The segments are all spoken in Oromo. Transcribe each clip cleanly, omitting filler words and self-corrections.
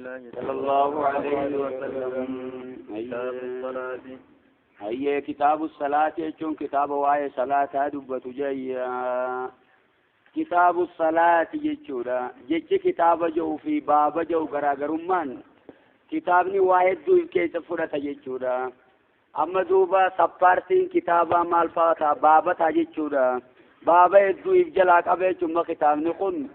الله صلى الله عليه وسلم. كتاب الصلاة. هيا كتاب الصلاة يجون كتاب واي صلاة دبت جاية. كتاب الصلاة يجورا جتش كتاب جو في باب جو غراغرمان كتابني واحد دو كيس فرت يجورا. أما دوبا سبارتين كتابا مالفاتا بابا تا يجورا. بابا يدو إفجلا قبل ثم كتابني قن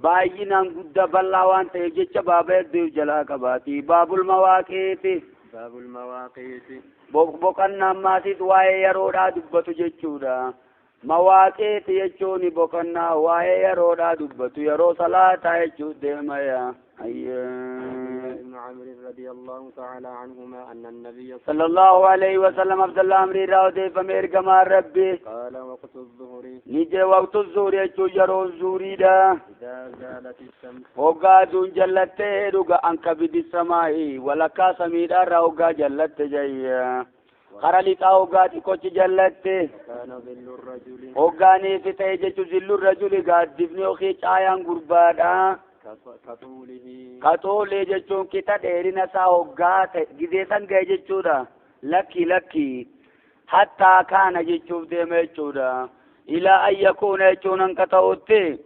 باينان قد بلاوان تيجتش بابا يدو إفجلا قباتي. باب المواقيت. باب المواقيت. بوكنا ماسيت واي يرودا دبتو جچودا. مواقيت يچوني بوكنا واي يرودا دبتو يرو صلاة يچو ديمايا. ابن عمرو رضي الله تعالى عنهما أن النبي صلى الله عليه وسلم عبد الله عمرو راودي فمير كما ربي قال وقت الظهر نيجي وقت الظهر يچو يرو الظهر دا إذا زالت الشمس وقا دون جلته رغا أنك بد السماء ولكا سميدا روغا جلت جاي خرلي تاوغا تكوچ جلته كان ظل الرجل وقاني في تيجي ظل الرجل قادفني وخي چايان غربادا كطوله كطوله جچون كتا ديرنا سا وقات غزيسن گئے جچودا لکی لکی حتى كان جچوف ديمه چودا الى ان يكون چونن كتوته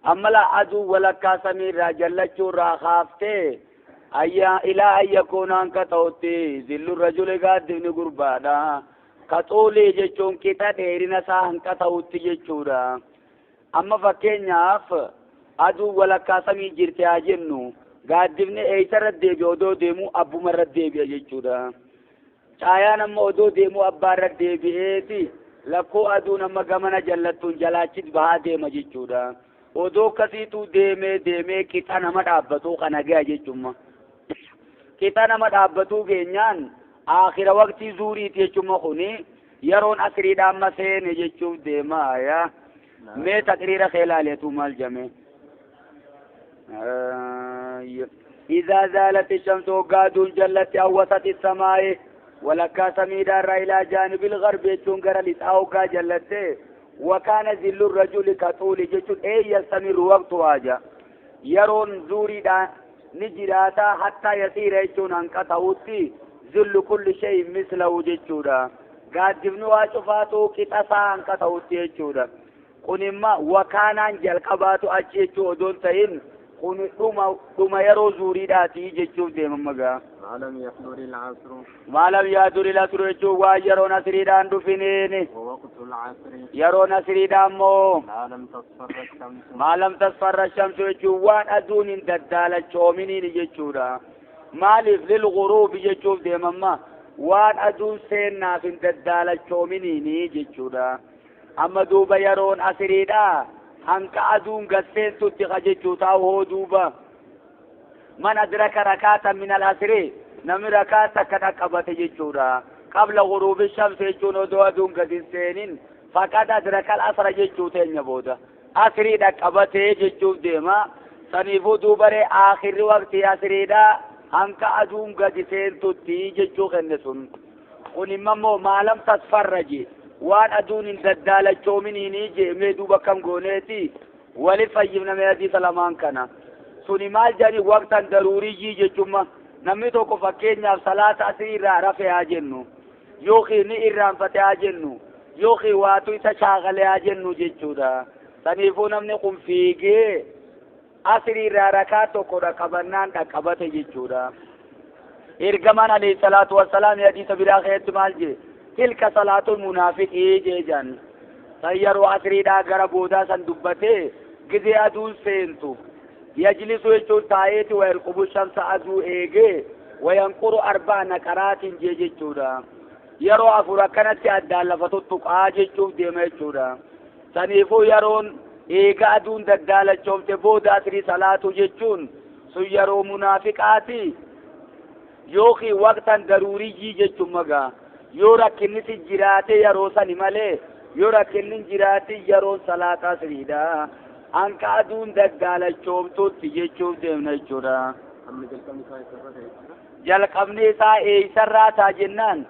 املا عدو ولکا سمير جل چورا خافته ايا الى ان يكون كتوته ذل الرجل قادفني غربادا كطوله جچون كتا ديرنا سا كتوته جچودا اما فكينياف aduu walakkaa samii jirte haa jennu gaaddifni eeysarra deebi'a odoo deemuu abbumarra deebi'a jechuudha. Caayaan amma odoo deemuu abbaarra deebi'eeti lakkoo aduun amma gamana jallattuun jalaachit bahaa deema jechuudha. Odoo akkasiitu deemee deemee qixa nama dhaabbatuu kana ga'a jechuudha. Qixa nama dhaabbatuu geenyaan aakhira waqtii zuuriiti jechuudha kuni yeroon asiriidha amma seene jechuuf deema yaa. Mee taqriira kee ilaaleetu maal jame? إذا زالت الشمس وقادون جلت أو وسط السماء ولكا سميدا إلى جانب الغرب يتنقر لتأوكا جلت وكان ذل الرجل كطول جتون أي يستمر وقت واجا يرون زوري دا نجراتا حتى يسير يتون أنكتوتي ذل كل شيء مثله جتودا قادفنوا واشفاتو كتاسا أنكتوتي جتودا قنما وكان أنجل قباتو أجيتو دون تين kun dhuma yeroo zuuriidhaati jechuuf deeman magaa. Maalam yahduri al-asru. Maalam yahduri al-asru jechuun waan yeroon asiriidhaan dhufiniini. Waqtu al-asri. Yeroon asiriidhaan moo. Maalam tasfarra shamsu. Maalam tasfarra shamsu jechuun waan aduun hin daddaalachoominiini jechuudha. Maaliif lil ghuruubi jechuuf deeman ma waan aduun seennaaf hin daddaalachoominiini jechuudha. Amma duuba yeroon asiriidhaa. Hanka aduun gasseentutti jechuu taa'u hoo duuba man adraka rakaata min al-asri namni rakaata akka dhaqqabate jechuudha. Qabla ghuruubi shamsi jechuun odoo aduun gad hin seenin faqad adraka al-asra jechuu teenya booda asrii dhaqqabatee jechuuf deema. Saniifuu duubaree aakhirri waqtii asriidha hanka aduun gadi seentutti jechuu kenne sun. Kun immoo maalam tasfarraji waan aduun hin daddaalachoominiini jeemee duuba kam gooneeti wali fayyifname hadiisa lamaan kana suni maal jedhani waqtan daruuriyyii jechuuma namni tokko fakkeenyaaf salaata asii irraa rafe haa jennu yookiin ni irraanfate haa jennu yookiin waatu isa shaaqale haa jennu jechuudha. Saniifuu namni kun fiigee asrii irraa rakaa tokko dhaqqabannaan dhaqqabate jechuudha. Ergamaan alayhi salaatu wassalaam hadiisa biraa keessatti maal jee تلك صلاة المنافقين جيجان سيروا عصري دا غرا بودا سن دبته غزي ادون سينتو يجلس يجون تايت ويرقب الشمس ادو ايغي وينقر اربع نقرات جيجچودا يرو افور كانت ادالفتو تقا جيچو ديمچودا سنيفو يرون ايغا ادون ددالچومته بودا عصري صلاة جيچون سيروا منافقاتي يوخي وقتا ضروري جيچو مغا yoo rakkinni si jiraate yeroo sani malee yoo rakkinni jiraate yeroo salaataa siriidha. Hanqa aduun daddaalachoomtutti jechuuf deemna jechuudha. Jalqabni isaa eeysarraa ta'a jennaan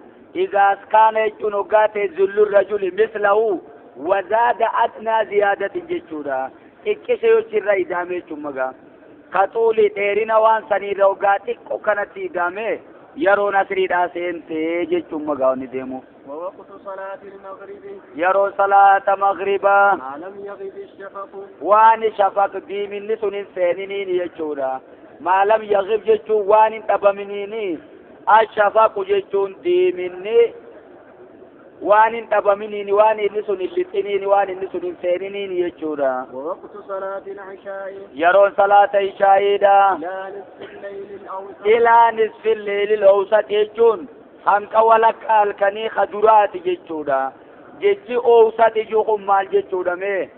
izaas kaana jechuun hoggaa ta'e zullu rajuli mislahu wazaada adnaa ziyaadatin jechuudha. Xiqqishe yoo chirra idaame jechuun magaa. Ka xuulii dheerina waan saniirra hoggaa xiqqoo kanatti ida'ame yeroon asriidhaa seentee jechuun magaa'onni deemu. ووقت صلاة المغرب Yeroo salaata maghribaa ما لم يغب الشفق. Waan shafaq diiminni sun hin seeniniin jechuudha. ما لم يغب jechuun waan hin dhabaminiini. الشفق jechuun diiminni waan hin dhabaminiin, waan inni sun hin lixiniin, waan inni sun hin seeniniin jechuudha. ووقت صلاة العشاء Yeroon salaata ishaa'iidha إلى نصف الليل الأوسط. إلى نصف الليل الأوسط jechuun hanqa walakkaa halkanii kaduraati jechuudha. Jechi أوسط ijuu kun maal jechuudha mee?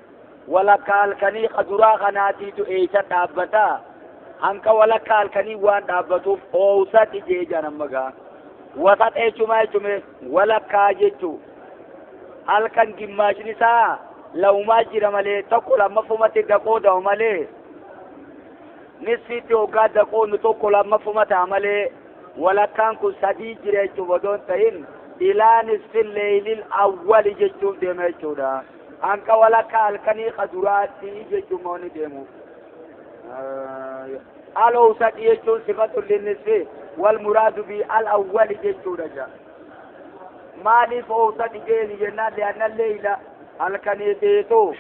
Walakkaa halkanii kaduraa kanaatiitu eessa dhaabbata? Hanqa walakkaa halkanii waan dhaabbatuuf أوسط jee jedhan amma gaa. وسط jechumaa jechume walakkaa jechuu. Halkan gimmaashin isaa laumaa jira malee, tokko lammaffumatti daqoo malee, nisfiitti hoggaa daqoonu tokko lammaffuma ta'a malee, walakkaan kun sadii jira jechuuf odoo hin ta'in إلى نصف الليل الأول jechuuf deema jechuudha. Hanqa walakkaa halkanii kaduraatti jechuun mooni deemu. الأوسط jechuun صفة للنصف والمراد به الأول jechuudha ja. Maaliif أوسط jeeni jennaan, لأن الليل halkanii teetu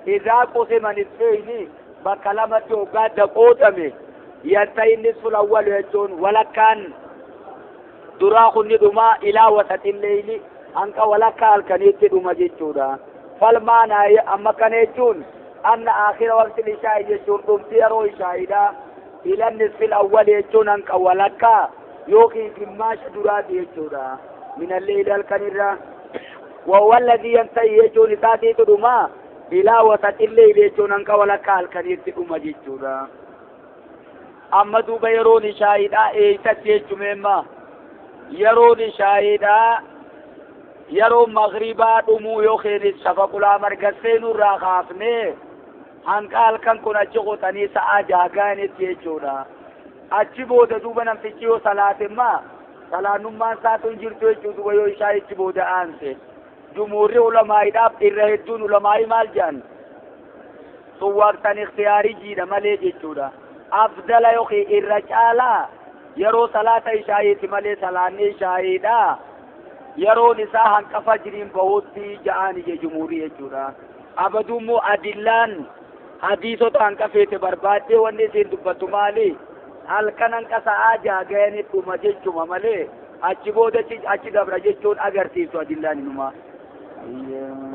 إذا قسم نصفين bakka lamatti hoggaa daqootame ينتهي النصف الأول jechuun walakkaan duraa kunni dhuma إلى وسط الليل hanqa walakkaa halkaniitti dhuma jechuudha. فالمعنى amma kana jechuun أن آخر وقت العشاء jechuun dhumti yeroo ishaa'iidha إلى النصف الأول jechuun hanqa walakkaa yookiin gimmaasha duraati jechuudha. من الليل halkanirra وهو الذي ينتهي jechuun isaatiitu dhuma إلى وسط الليل jechuun hanqa walakkaa halkaniitti dhuma jechuudha. Amma duuba yeroon ishaa'iidha eeysatti jechumeemma? Yeroon ishaa'iidha yeroo maghribaa dhumuu yookiin shafaqulaa marga seenurraa kaafnee hanqa halkan kun achi qotanii sa'aa jaagaanitti jechuudha. Achi booda duuba namtichi yoo salaatemma salaannummaan isaatu hin jirtu jechuu. Duuba yoo ishaa'ichi booda aanse, jumhuurri ulamaa'iidhaaf irra hedduun ulamaa'ii maal jedhan? Sun waqtan ikhtiyaarii jiidha malee jechuudha. Afdala yookiin irra caalaa yeroo salaata ishaa'iiti malee salaanni ishaa'iidha yeroon isaa hanqa fajriin bahutti ja'aan ije jumhuurii jechuudha. Abadummoo adillaan hadiisota hanqa feete barbaaddee wanni isiin dubbattu maali? Halkan hanqa sa'aa jaagayanii dhuma jechuma malee achi booda achi dabra jechuun agarsiisu adillaan inuma.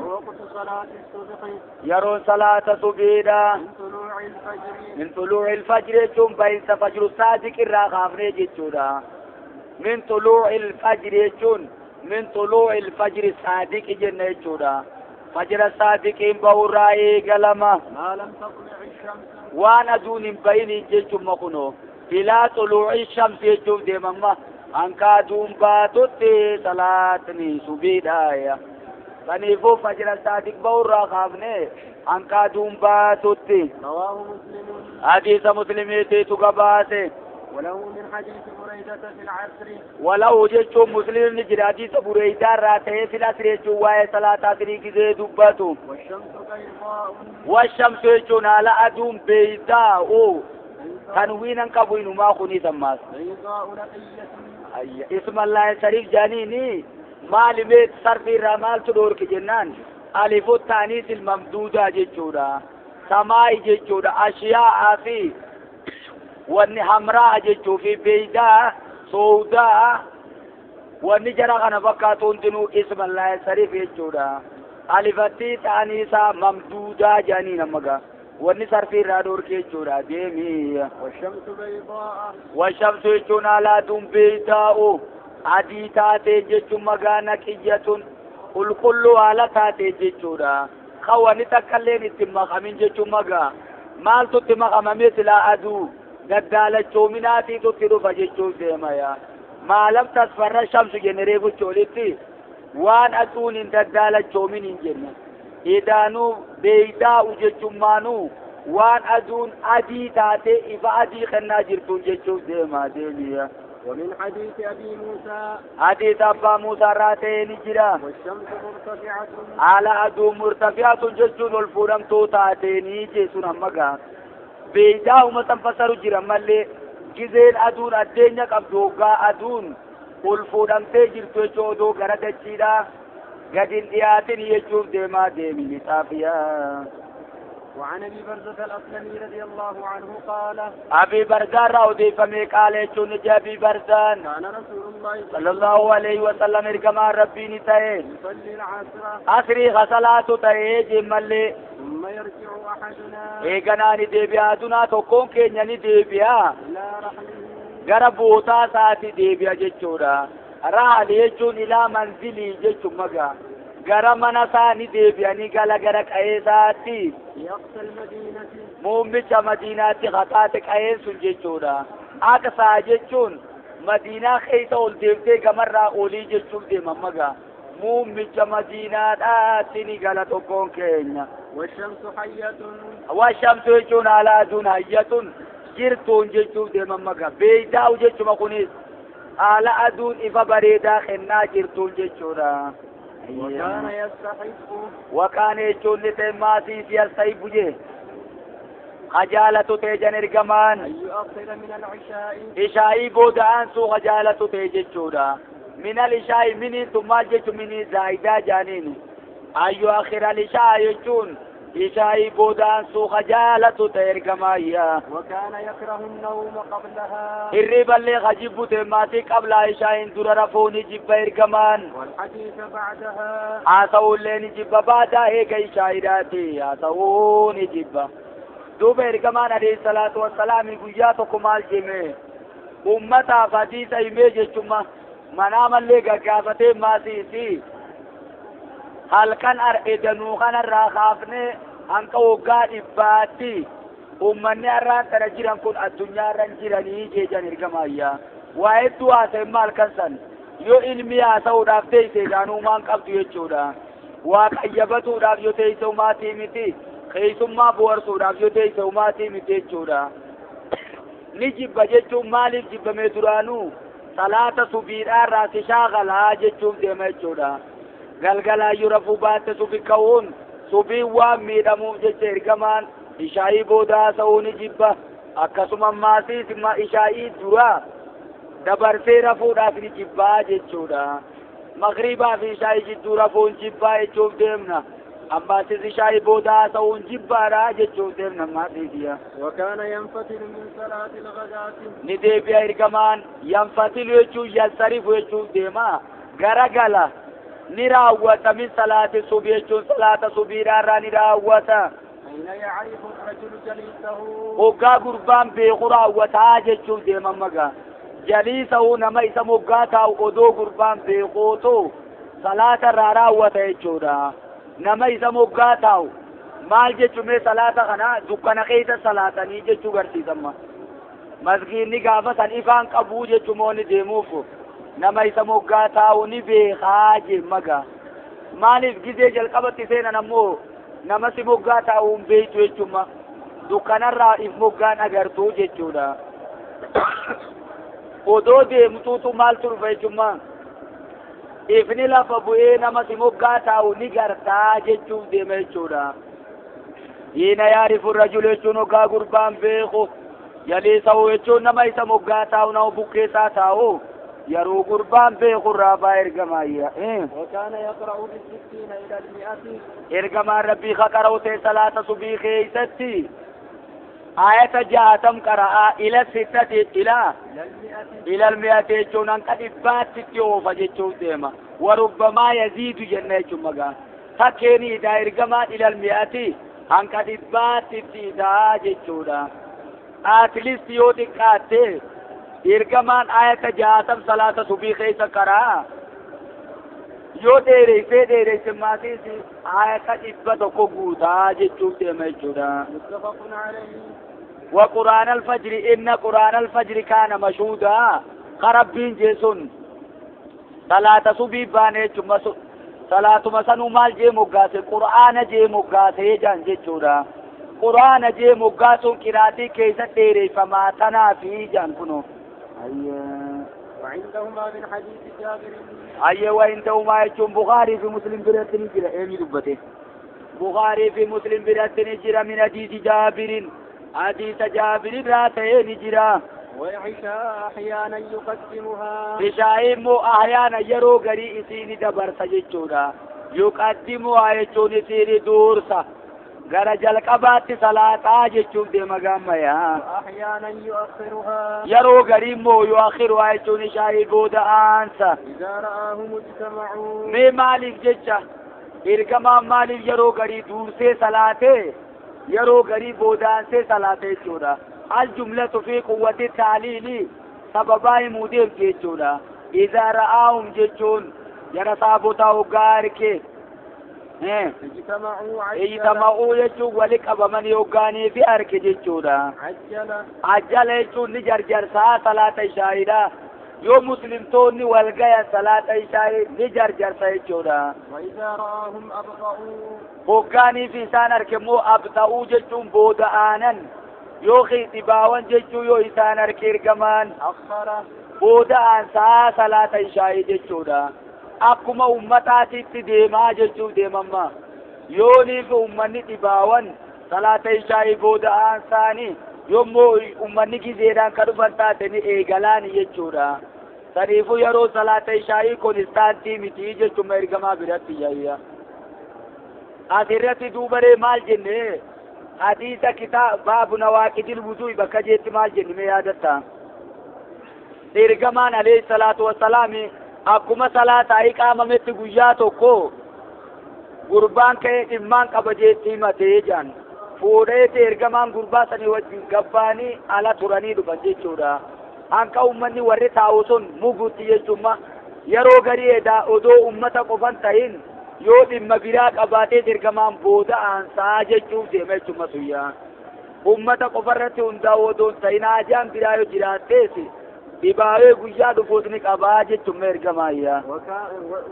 ووقت صلاة الصبح Yeroon salaata subiidha من طلوع الفجر من طلوع الفجر jechuun bahinsa فجر الصادق irraa kaafnee jechuudha. من طلوع الفجر jechuun من طلوع الفجر الصادق jenna jechuudha. فجر الصادق iin bahurraa eegalama. ما لم تطلع الشمس. Waan aduun hin bahiniin jechuun kunoo إلى طلوع الشمس jechuuf deemamma hanqa aduun baatutti salaatni subiidha. Saniifuu فجر الصادق bahurraa kaafnee hanqa aduun baatutti. رواه مسلم. Hadiisa muslimiitiitu gabaase. وله من حديث بريدة في العصر. وله jechuun muslimni jira hadiisa bureydaa irraa ta'ee في العصر jechuun waa'ee salaata asrii gizee dubbatu. والشمس بيضاء. والشمس jechuun haala aduun بيضاء tanwiinan qabu inumaa kunii sammaas. بيضاء نقية. Ayya, اسم الله sariif jaaniini maali mee? Sarfi irraa maaltu dhoorke jennaan, ألف التأنيث الممدودة jechuudha. Samaa'i jechuudha. Ashiyaa'aa fi wanni hamraa jechuu fi بيضاء سوداء wanni jara kana fakkaatu hundinuu اسم الله sariif jechuudha. Alifattii ta'aniisaa ممدودة jedhanii nama gaa wanni sarfii irraa dhoorke jechuudha deemii. والشمس بيضاء. والشمس jechuun haala aduun بيضاء adii taatee jechuun magaa نقية qulqulluu haala taatee jechuudha. Kan wanni takka illeen itti makamin jechuun magaa maaltu itti makamame? Silaa aduu gaddaalachoominaatiitu itti dhufa jechuuf deemaya. ما لم تصفر الشمس jenne reefuchi olitti waan aduun hin daddaalachoomin hin jenne. Idaanuu بيضاء jechuun maanuu waan aduun adii taatee ifa adii kennaa jirtuun jechuuf deema deemiya. ومن حديث أبي موسى. Hadiisa abbaa Muusaa irraa ta'ee ni jira. والشمس مرتفعة. Haala aduun مرتفعة jechuun ol fuudhamtuu taateenii jechuun amma gaa. Beeydaa uma san fassaru jira mallee gizeen aduun addeenya qabdu hoggaa aduun ol fuudhamtee jirtu jechuu odoo gara dachiidha gad hin dhiyaatin jechuuf deemaa deemi lixaafiyaa. وعن أبي برزة الأسلمي رضي الله عنه قال أبي برزة راودي فمي قال يجون أبي برزان كان رسول الله صلى الله عليه وسلم إرقما ربي نتاي يصلي العصر عصري غسلات تاي جمالي ثم يرجع أحدنا إيقنا نديبيا دنا تكون كينيا نديبيا إلى رحله غربوتا ساتي ديبيا جيتشورا رحل يجون إلى منزلي جيتشو مغا gara mana isaanii deebi'anii gala gara qa'ee isaatti أقصى المدينة muummicha madiinaatti hataate qa'een sun jechuudha. Aqsaa jechuun madiinaa keessa ol deemtee gamarraa olii jechuuf deema magaa. Muummicha madiinaadhaatti ni gala tokkoon keenya. والشمس حية Washamsu jechuun haala aduun hayyatun jirtuun jechuuf deema magaa. Beeydaa'u jechuma kunis haala aduun ifa bareedaa kennaa jirtuun jechuudha. وكان يستحب وكان يجون لتماسي يستحب جه خجالة تيجن إرقمان أن يؤخر من العشاء إشائي بودان سو خجالة تيجن چودا من الإشاء مني ثم جيت مني زايدة جانين أن يؤخر الإشاء يجون إشائي بودان سو خجالة تيرقمايا وكان يكره النوم قبلها الربا اللي خجب تماسي قبل إشاء در رفوني جب إرقمان والحديث بعدها haasa'uun ni jibba baadaa eega ishaa'iidhaati haasa'uu ni jibba duuba ergamaan alayhi salaatu wassalaami guyyaa tokko maal jeme ummataaf hadiisa himee jechuma manaamallee gaggaafatee maasiisi halkan edanuu kanarraa kaafnee hanqa waggaa dhibbaatti ummanni har'aan tana jiran kun addunyaarra hin jiranii jeejan ergamaayyaa waa hedduu haasa'e halkan san yoo ilmi haasa'uudhaaf teeyse isaanumaan qabdu jechuudha. Waa qayyabatuudhaaf yoo teeyse umaatii miti keessummaa boharsuudhaaf yoo teeyse umaatii miti jechuudha. Ni jibba jechuun maaliif jibbame duraanuu salaata subiidhaarraa si shaakalaa jechuuf deema jechuudha. Galgalaayyuu rafuu baatte subi ka'uun subiin waan miidhamuuf jecha ergamaan ishaa'ii booda haasa'uu ni jibba. Akkasuma maasiis ishaa'ii duraa dabarsee rafuudhaaf ni jibbaa jechuudha. Magriibaa fi ishaa'ii jidduu rafuun jibbaa jechuuf deemna. Ammaasis ishaa'ii booda haasa'uun jibbaadha jechuuf deemna ammaasiisiya. وكان ينفتل من صلاة الغداة Ni deebi'a ergamaan yanfatilu jechuun yansarifu jechuuf deema. Garagala ni raawwata min salaati subii jechuun salaata subiidhaarraa ni raawwata. حين يعرف الرجل جليسه Hoggaa gurbaan beeku raawwataa jechuuf deema magaa. Jaliisa'uu nama isa moggaa taa'u odoo gurbaan beekuutu salaata irraa raawwata jechuudha. Nama isa moggaa taa'u maal jechuun salaata kana dukkana keessa salaatanii jechuu garsiisamma. Masgiinni gaafa san ifaan qabuu jechuun moonni deemuuf nama isa moggaa taa'u ni beekaa jemmaga. Maaliif gizee jalqabatti seenan ammoo nama si moggaa taa'u hin beektu jechuudha. Dukkanarraa if moggaan agartuu jechuudha. Odoo deemtuutu maaltu dhufa jechuudha. Ifni lafa bu'ee nama si moggaa taa'u ni gartaa jechuuf deema jechuudha. Hiina yaarifu rajulu jechuun hoggaa gurbaan beeku jaliisa'u jechuun nama isa moggaa taa'u nama bukkeessaa taa'u yeroo gurbaan beeku irraa baa ergamaayya. وكان يقرأ بالستين إلى المئة Ergamaan rabbii ka qara'u ta'e salaata subii keeysatti ayata 60 qara'aa ila sittati ila إلى المئة إلى المئة jechuun hanqa dhibbaatti itti oofa jechuuf deema. Warubbamaa yaziidu jenna jechuun magaa. Fakkeeni idaa ergamaan ila almi'ati hanqa dhibbaatti itti idaa jechuudha. At least yoo xiqqaatte ergamaan ayata 60 salaata subii keessa qaraa. Yoo dheereessee dheereesse maatiis ayata 100 guutaa jechuuf deema jechuudha. متفق عليه وقرآن الفجر إن قرآن الفجر كان مشهودا خربين جيسون صلاة صبي بانه صلاة مسنو مال جي مقاسي قرآن جي مقاسي جان جيچودا قرآن جي مقاسون قراتي كيسا تيري فما تنا في جان كنو أيه وعندهما من حديث جابر أيه وعندهما يجون بخاري في مسلم براتني جرا إيمي دبته بخاري في مسلم براتني جرا من حديث جابر حديث جابر راتي نجرا والعشاء أحيانا يقدمها عشاء مو أحيانا يرو غري إسيني دبرسا جيتشودا يقدمها يجون إسيني دورسا غرا جلقبات صلاة جيتشون دي مقاميا وأحيانا يؤخرها يرو غري مو يؤخرها يجون عشاء بود آنسا إذا رآهم اجتمعوا مي مالك جيتشا إرقما مالك يرو غري دورسي صلاة يرو غري بودان سي صلاة جيتشودا الجملة في قوة التعليل سببا مودير جيتشودا إذا رآهم جيتشون يرى صابوتا وغارك اجتمعوا يجون ولك أبا من يوغاني في أرك جيتشودا عجل يجون نجرجر ساعة صلاة شاهدة يو مسلم توني والغاية صلاة شاهد نجرجر ساعة وإذا رآهم أبطأوا وغاني في سان أرك مو أبطأوا جيتشون بودآنا يوخي تباوان جيتشو يو إسان أركير كمان أخر بودآن ساعة صلاة شاهد جيتشودا akkuma ummataatitti deemaa jechuuf deemamma yooniif ummanni dhibaawan salaata ishaa'ii booda aansaanii yommuu ummanni gizeedhaan ka dhufan taate ni eegalaani jechuudha saniifuu yeroo salaata ishaa'ii konistaantii mitii jechuma ergamaa biratti yayya asirratti duubaree maal jenne hadiisa kitaab baabu nawaaqidil wuduu'i bakka jeetti maal jenne mee yaadatta ergamaan alayhi salaatu wassalaami akkuma salaata iqaamametti guyyaa tokko gurbaan ka'ee dhimmaan qaba jeetti himatee jedhan fuudheeti ergamaan gurbaa sanii wajjin gabbaanii ala turanii dhufan jechuudha hanqa ummanni warri taa'u sun mugutti jechuudha yeroo garii edaa odoo ummata qofan ta'in yoo dhimma biraa qabaatees ergamaan booda aansaa jechuuf deema jechuudha suyyaa ummata qofarratti hundaa'u odoo hin ta'in haajaan biraa yoo jiraattees dhibaawee guyyaa dhufuus ni qabaa jechuun ergamaayya.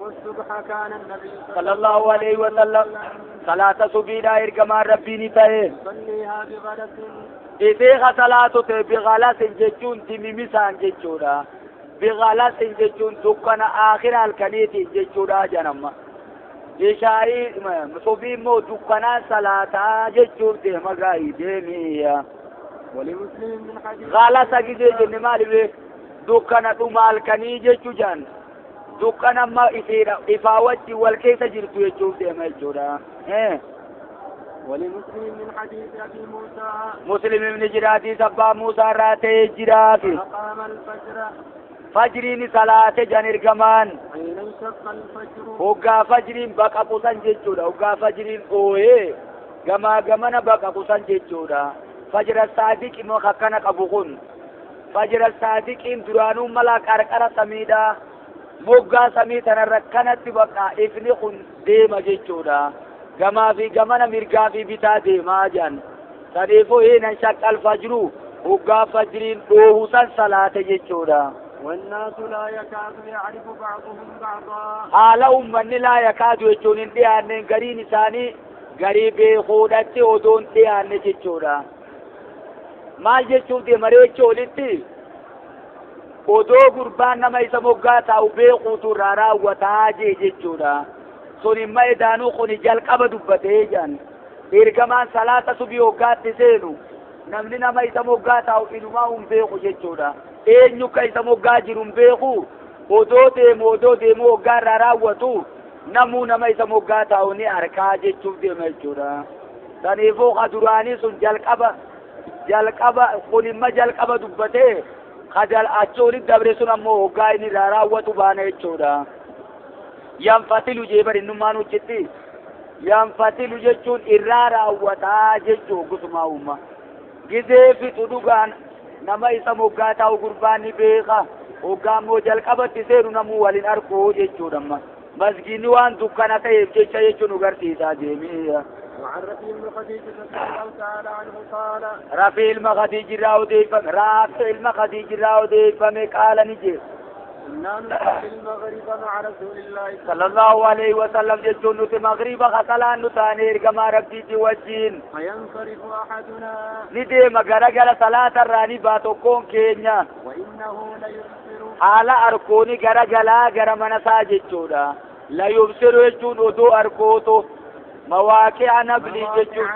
والصبح كان النبي صلى الله عليه وسلم صلاة subiidhaa ergamaan rabbii ni ta'e. يصليها بغلس Isee salaatu ta'e bigalasin jechuun dimimisaan jechuudha. Bigalasin jechuun dukkana aakhira halkaniitiin jechuudha jedhama. Ishaa'ii subii immoo dukkanaan salaataa jechuun deema gaa'ii deemiyya. ولمسلم من حديث غلس gisee jenne maali bee dukkana dhuma halkanii jechuu jaan dukkana amma isiidha ifaa wajjin wal keessa jirtu jechuuf deema jechuudha. ولمسلم من حديث أبي موسى Muslim ibni jira hadiis abbaa Muusaa irraa ta'ee jiraafi أقام الفجر fajriin salaate jan ergamaan حين انشق الفجر hoggaa fajriin baqaqu san jechuudha hoggaa fajriin dhoohee gamaa gamana baqaqu san jechuudha fajra saadiq immoo akkana qabu kun fajra saadiqiin duraanuu mala qarqara samiidha moggaa samii tanarra kanatti baqa ifni kun deema jechuudha gamaa fi gamana mirgaa fi bitaa deemaa jedhan saniifuu hiinan shaqqal fajru hoggaa fajriin dhoohu san salaate jechuudha. والناس لا يكاد يعرف بعضهم بعضا haala ummanni laa yakaadu jechuun hin dhiyaanneen gariin isaanii garii beekuudhatti odoo hin dhiyaanne jechuudha. Maal jechuuf deema reecha olitti odoo gurbaan nama isa moggaa taa'u beekuutu irraa raawwataa jee jechuudha. Sun imma edaanuu kuni jalqaba dubbatee jedhan. Ergamaan salaata subii hoggaatti seenu namni nama isa moggaa taa'u inumaa hin beeku jechuudha. Eenyu ka isa moggaa jiru hin beeku odoo deemu hoggaa irraa raawwatu namuu nama isa moggaa taa'u ni arkaa jechuuf deema jechuudha. Saniifuu ka duraanii sun jalqaba kun imma jalqaba dubbatee ka achi olitti dabre sun ammoo hoggaa inni irraa raawwatu baana jechuudha. Yanfatilu jee bari innummaan huccitti yanfatilu jechuun irraa raawwataa jechuu gosumaa uumma. Gizee fixu dhugaan nama isa moggaa taa'u gurbaan ni beeka hoggaa immoo jalqabatti seenu namuu waliin arkuu jechuudha amma. Masgiinni waan dukkana ta'eef jecha jechuun nu garsiisaa deemee. وعن رفيع بن خديج رضي الله تعالى عنه قال رفيع ilma Khadiij irraa odeeffame Raafi ilma Khadiij irraa odeeffame qaala ni jedhe. إنا نصلي المغرب مع رسول الله صلى الله عليه وسلم jechuun nuti magriba kasalaan nu taane ergamaa rabbiitii wajjin فينصرف أحدنا ni deema garagala salaata irraa ni baa tokkoon keenya وإنه ليبصر haala arkooni garagalaa gara mana isaa jechuudha. La yubsiru jechuun odoo arkooto Mawaaqi'a nablii jechuun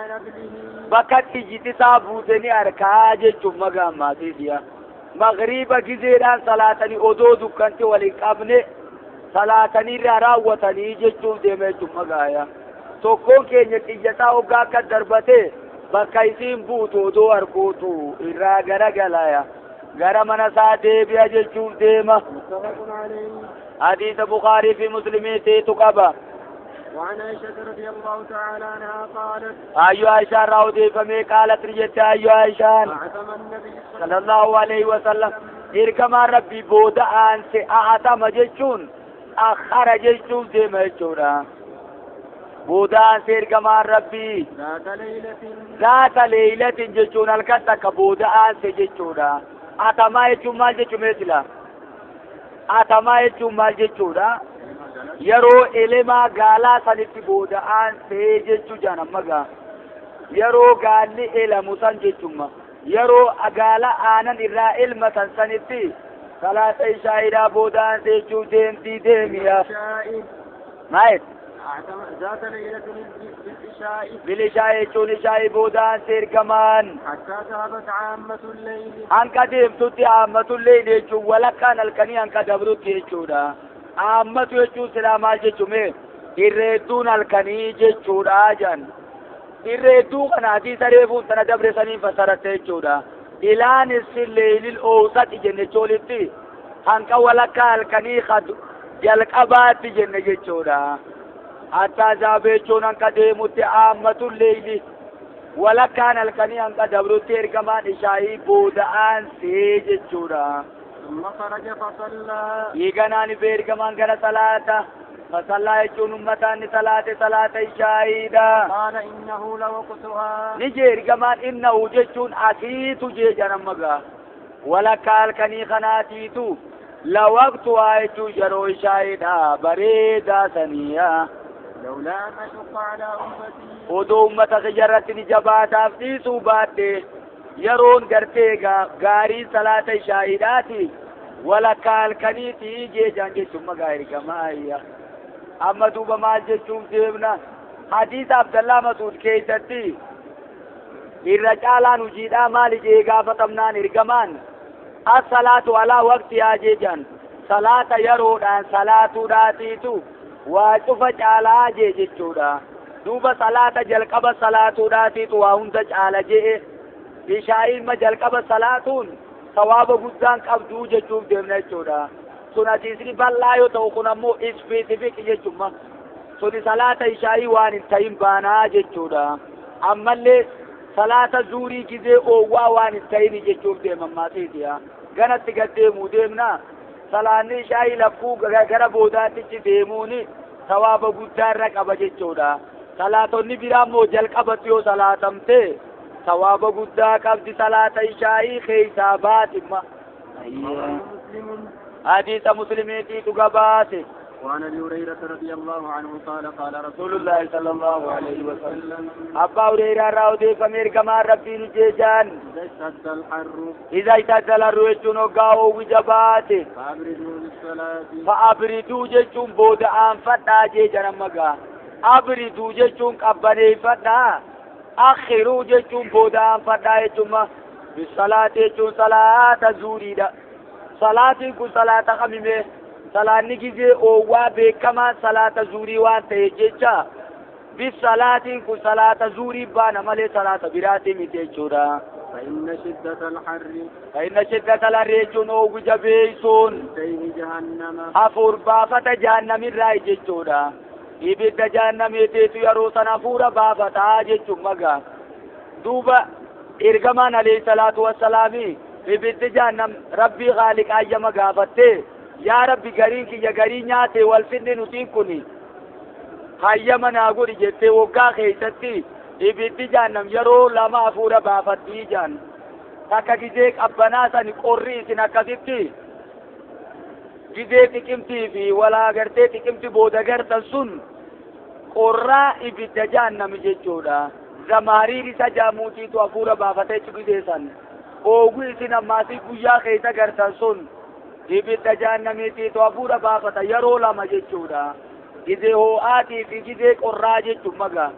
bakka xiyyiti isaa buute ni arkaa jechuun magaa ammaatiitiya. Magriiba gizeedhaan salaatanii odoo dukkanti wal hin qabne salaatanii irraa raawwatanii jechuuf deema jechuun magaaya. Tokkoon keenya xiyyasaa hoggaa akka darbate bakka isiin buutu odoo arguutu irraa garagalaya. Gara mana isaa deebi'a jechuuf deema. Hadiisa Bukaarii fi Muslimiitiitu qaba. وعن عائشة رضي الله تعالى عنها قالت أيها عائشة راودي فمي قالت رجت أيها عائشة صلى الله عليه وسلم إركما ربي بودا أنس أعتم جيشون أخر جيشون زي ما يجورا بودا أنس إركما ربي ذات ليلة جيشون الكتك بودا أنس جيشورا أعتما يجون مال جيشون مثلا أعتما يجون مال جيشورا yeroo elemaa gaalaa sanitti booda aansee jechuu jaan magaa yeroo gaalli elamu san jechumma yeroo gaala aanan irraa elmatan sanitti salaata ishaa'iidhaa booda aansee jechuu deemtii deemiya maayet ذات ليلة بالعشاء بالعشاء jechuun ishaa'ii booda aansee ergamaan حتى ذهبت عامة الليل hanqa deemtutti caammatul leyli jechuun walakkaan halkanii hanqa dabrutti jechuudha. Aammatu jechuun silaa maal jechuun irreedduun halkanii jechuudha jedhan. Irreedduu kana hadiisa reefuun tana dabre saniin fassaratte jechuudha. Ilaanis leelil oowsati jenne choolitti hanqa walakkaa halkanii jalqabaatti jenne jechuudha. Hattaa zaabee jechuun hanqa deemutti aammatu leeyli walakkaan halkanii hanqa dabrutti ergamaan ishaayii booda'aansee jechuudha. ثم خرج فصلى إيغانان بيرغمان غرا صلاة فصلى يجون أمتان صلاة صلاة الشاهدة قال إنه لوقتها نجي إرغمان إنه جيشون أسيت جيجانا مغا ولا قال كني خناتيتو لوقتها يجو جرو شاهدة بريدة سنية لولا أن أشق على أمتي ودو أمتك جرتني جباتا في سوباتي yeroon gartee gaarii salaata ishaa'iidhaati walakkaa halkaniiti jeejaan jechuun magaa ergamaa amma duuba maal jechuun deemna hadiisa Abdallaa Masuud keessatti irra caalaan hojiidhaa maali jee gaafatamnaan ergamaan as-salaatu alaa waqtihaa jeejaan salaata yeroodhaan salaatuudhaatiitu waa cufa caalaa jee jechuudha duuba salaata jalqaba salaatuudhaatiitu waa hunda caala jee Ishaa'iin ma jalqaba salaatuun sawaaba guddaan qabduu jechuuf deemna jechuudha. Sun hadiisni bal'aa yoo ta'u kun ammoo ispeesifik jechuudha. Suni salaata ishaa'ii waan hin ta'in baanaa jechuudha. Ammallee salaata zuurii gizee oowwaa waan hin ta'in jechuuf deeman maatiitiya. Ganatti gad deemuu deemna. Salaanni ishaa'ii lakkuu gara boodaattichi deemuuni sawaaba guddaa irra qaba jechuudha. Salaatonni biraa immoo jalqabatti yoo salaatamte sawaaba guddaa qabdi salaata ishaa'ii keessaa baatimma. Hadiisa Muslimiitiitu gabaase. وعن أبي هريرة رضي الله عنه قال قال رسول الله صلى الله عليه وسلم أبا هريرة راودي فمير كما ربي نجيجان إذا اشتد الحر إذا اشتد الحر يجون وقاو وجبات فأبردوا بالصلاة فأبردوا جيجون بودعان فتا جيجان مقا أبردوا جيجون قبني فتا أخروا جيجون بودعان فتا يجون بالصلاة يجون صلاة زوري صلاة كن صلاة خميمه salaanni gizee oowwaa beekamaa salaata zuurii waan ta'e jecha bis salaatiin kun salaata zuurii baana malee salaata biraatii miti jechuudha. فإن شدة الحر فإن شدة الحر jechuun oowwi jabeessuun فيه جهنم hafuur baafata jahannamirraa jechuudha. Ibidda jahannamiitiitu yeroo sana hafuura baafataa jechuun magaa. Duuba ergamaan alayhi salaatu wassalaami ibiddi jahannam rabbii haaliqa ayyama gaafattee yaa rabbi gariin kiyya garii nyaate wal finne nutiin kun hayyama naa godhi jettee waggaa keessatti ibiddi jahannam yeroo lama hafuura baafattii jaan takka gizee qabbanaa sani qorri isin akkasitti gizee xiqimtii fi walaa gartee xiqimti booda gartan sun qorraa ibidda jahannami jechuudha. Zamaariin isa jaamuutiitu hafuura baafatee gizee san ooguu isin ammaasii guyyaa keessa gartan sun ibidda jahannamiitiitu hafuura baafata yeroo lama jechuudha. Gizee ho'aatii fi gizee qorraa jechuun magaa.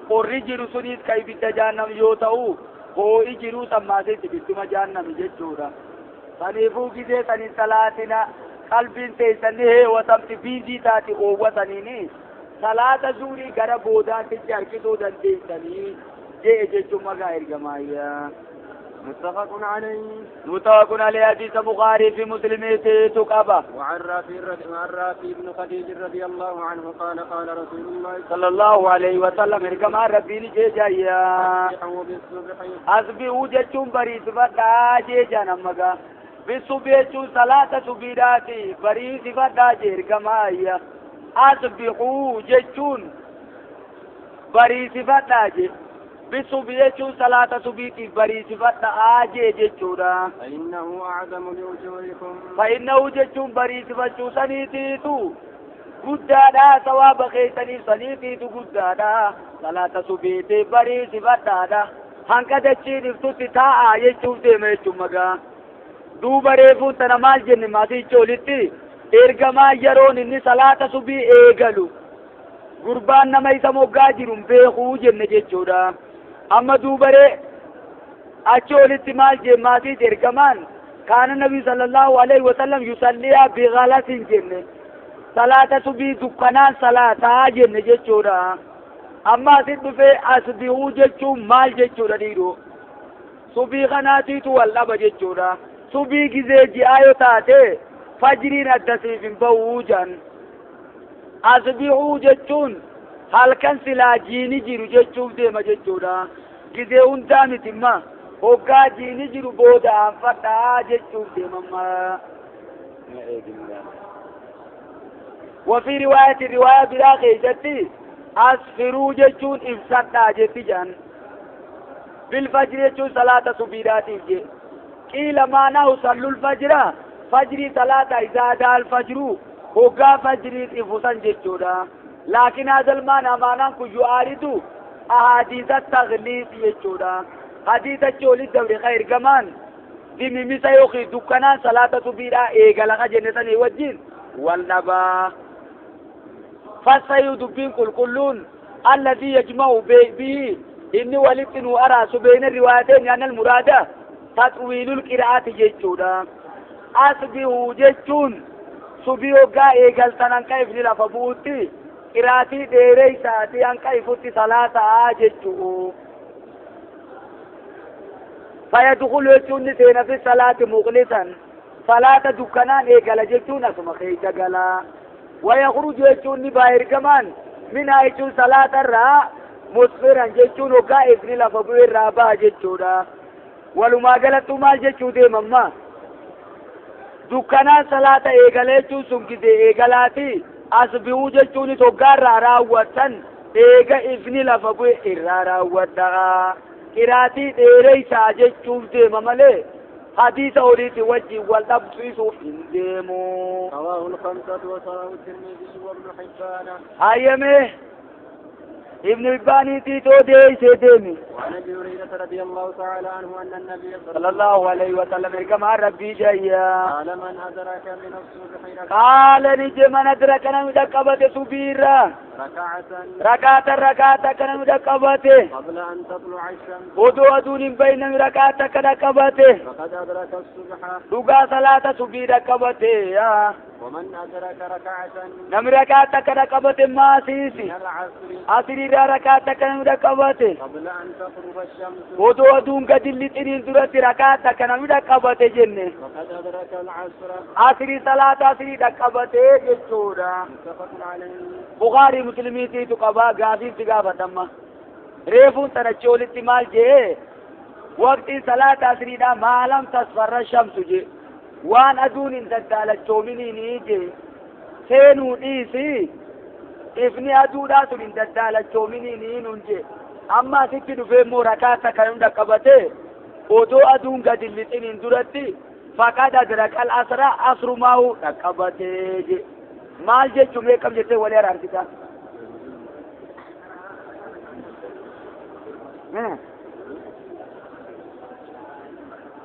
Qorri jiru sunis ka ibidda jahannam yoo ta'u hoo'i jiruu sammaasitti ibidduma jahannami jechuudha. Saniifuu gizee sanin salaatina qalbiin teessan ni heewwatamti biizii taati oowwataniini salaata zuurii gara boodaatitti harkisuu dandeessanii jee jechuun magaa ergamaayyaa. متفق عليه. متفق عليه حديث بخاري في مسلم تقبا. وعن رافع بن خديج رضي الله عنه قال قال رسول الله صلى الله عليه وسلم كما ربي جايا أصبحوا جتشون بريد فدا جيجا نمغا بالصبح صلاة سبيراتي بريد فدا جير كما هي أصبحوا جتشون بريد فدا جير بالصبح صلاة سبيتي بريد فدا آجي جتشورا فإنه أعظم لأجوركم فإنه جتشون بريد فدا سنيتي guddaadha sawaaba keessanii saniitiitu guddaadha salaata subiitii bariisifadhaadha hanqa dachiin iftutti taa'aa jechuuf deema jechuun magaa duuba reefuun tana maal jenne maatiicha olitti ergamaa yeroon inni salaata subii eegalu gurbaan nama isa moggaa jiru beekuu jenne jechuudha amma duubaree achi olitti maal jenne maatiicha ergamaan kaana nabi sallallahu alaihi wasallam yusalliyaa bighalasin jenne salaata subii dukkanaan salaataa jenne jechuudha. Amma asin dhufee asbihuu jechuun maal jechuudha dhiiroo? Subii kanaatiitu wal dhaba jechuudha. Subii gizee ji'aa yoo taate fajriin addasiif hin ba'uu jedhan. Asbihuu jechuun halkan silaa jiini jiru jechuuf deema jechuudha. Gizee hundaa miti imma hoggaa jiini jiru booda aanfadhaa jechuuf deemamma. وفي رواية رواية بلا خيجتي أسفروا جتون إفسدنا جتي جان بالفجر جتون صلاة سبيراتي جي قيل معناه صلوا الفجر فجر صلاة إذا دا الفجر هقا فجر إفسان جتونا لكن هذا المعنى معناه يعارض أحاديث التغليظ جتونا حديث الجولي الدوري خير كمان دمي سيوخي دكنا صلاة سبيرا إيغالا جنسان وجين والنبا فسيد بين كل الذي يجمع به إني ولدت أرى بين الروايتين أن المراد تطويل القراءة جيتشودا أصبه جيتشون سبيو قا إيغالتان أن كيف للفبوتي قراءتي ديري ساتي أن كيف صلاة جيتشو فيدخل جيتشون سينا في الصلاة مغلسا صلاة دكانان إيغالا جيتشون أسمى خيجا غلا ويخرج جيتشون باهر كمان من ايتشون صلاة الراء مسفرا جيتشون وقا ابن لفبو الرابع جيتشونا ولما قالتو مال جيتشو دي ماما دكانان صلاة إيغالا جيتشون سنكي إيغالاتي أسبيو جيتشون توقع راوتن إيغا ابن لفبو الراوتا قراتي ديريسا جيتشون دي ماما حديث أوليت وجه والأبسيس إندمو رواه الخمسة ورواه الترمذي وابن حبان هايمه ابن حبان تيتو دي سيدمي. وعن أبي هريرة رضي الله تعالى عنه أن النبي صلى الله عليه وسلم كما ربي جايا قال من أدرك من الصبح قال نجي من أدرك من سبيرا ركعة ركعة ركعة كان مدقبته قبل أن تطلع الشمس ودو أدون بين ركعة كان قبته فقد أدرك الصبح دغا صلاة سبيرا قبته يا ومن أدرك ركعة نم ركعة كان قبته ما سيسي عصر ركعة كان مدقبته قبل أن تغرب الشمس ودو أدون قدل تنين درت ركعة كان مدقبته جنة وقد أدرك العصر عصر صلاة عصر قبته جچودا متفق عليه بخاري مسلمي تو قبا غافي تغافتما ريفون تنچولتي مال جي وقت صلاة عصر دا مالم تصفر الشمس جي وان ادون ان ددالچومني ني جي سينو ديسي افني ادودا سن ددالچومني ني نون جي اما ستي دفه مو ركعت كان دقبته ودو ادون غدلتين درتي فقد ادرك العصر عصر ما هو دقبته جي مال جي جمله كم جته ولي ارارتي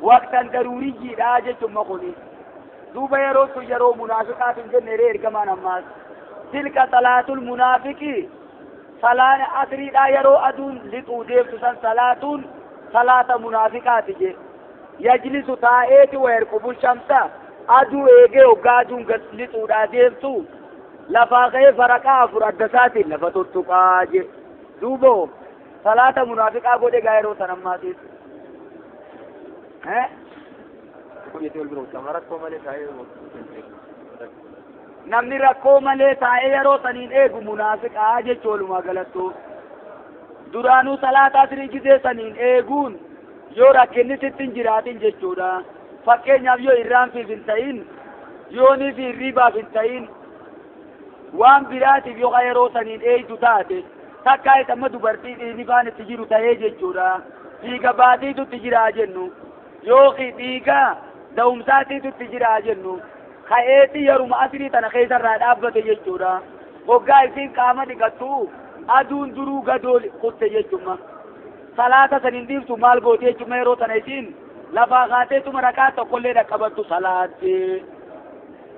وقتا ضروري جيدا جچ مخوني دوبا يرو تو يرو منافقات جن رير كمان اماس Tilka salaatul munaafiqi salaan asriidhaa yeroo aduun lixuu deemtu san salaatuun salaata munaafiqaati je. Yajlisu taa'eeti wa yarqubu shamsa aduu eegee hoggaa aduun gad lixuudhaa deemtu lafaa ka'ee faraqaa afur adda isaatiin lafa tuttuqaa je. Duuba salaata munaafiqaa godhe gaa yeroo san ammaatiif. Namni rakkoo malee taa'ee yeroo saniin eegu munaafiqaa jechuu walumaa galattu. Duraanuu salaata asrii gizee saniin eeguun yoo rakkinni sitti hin jiraatin jechuudha. Fakkeenyaaf yoo irraanfiif hin ta'in, yoonii fi hirriibaaf hin ta'in, waan biraatiif yoo yeroo saniin eegdu taate, takkaa isa amma dubartii dhiigni faan itti jiru ta'ee jechuudha. Dhiiga baatiitu itti jiraa jennu, yookiin dhiiga da'umsaatiitu itti jiraa jennu. Ka'eeti yeruma asrii tana keessarraa dhaabbate jechuudha. Hoggaa isiin qaama dhiqattu aduun duruu gadoo kutte jechuma. Salaata san hin dhiiftu maal goote jechuma yeroo tana isiin lafaa kaateetuma rakaa tokkollee dhaqqabattu salaatte.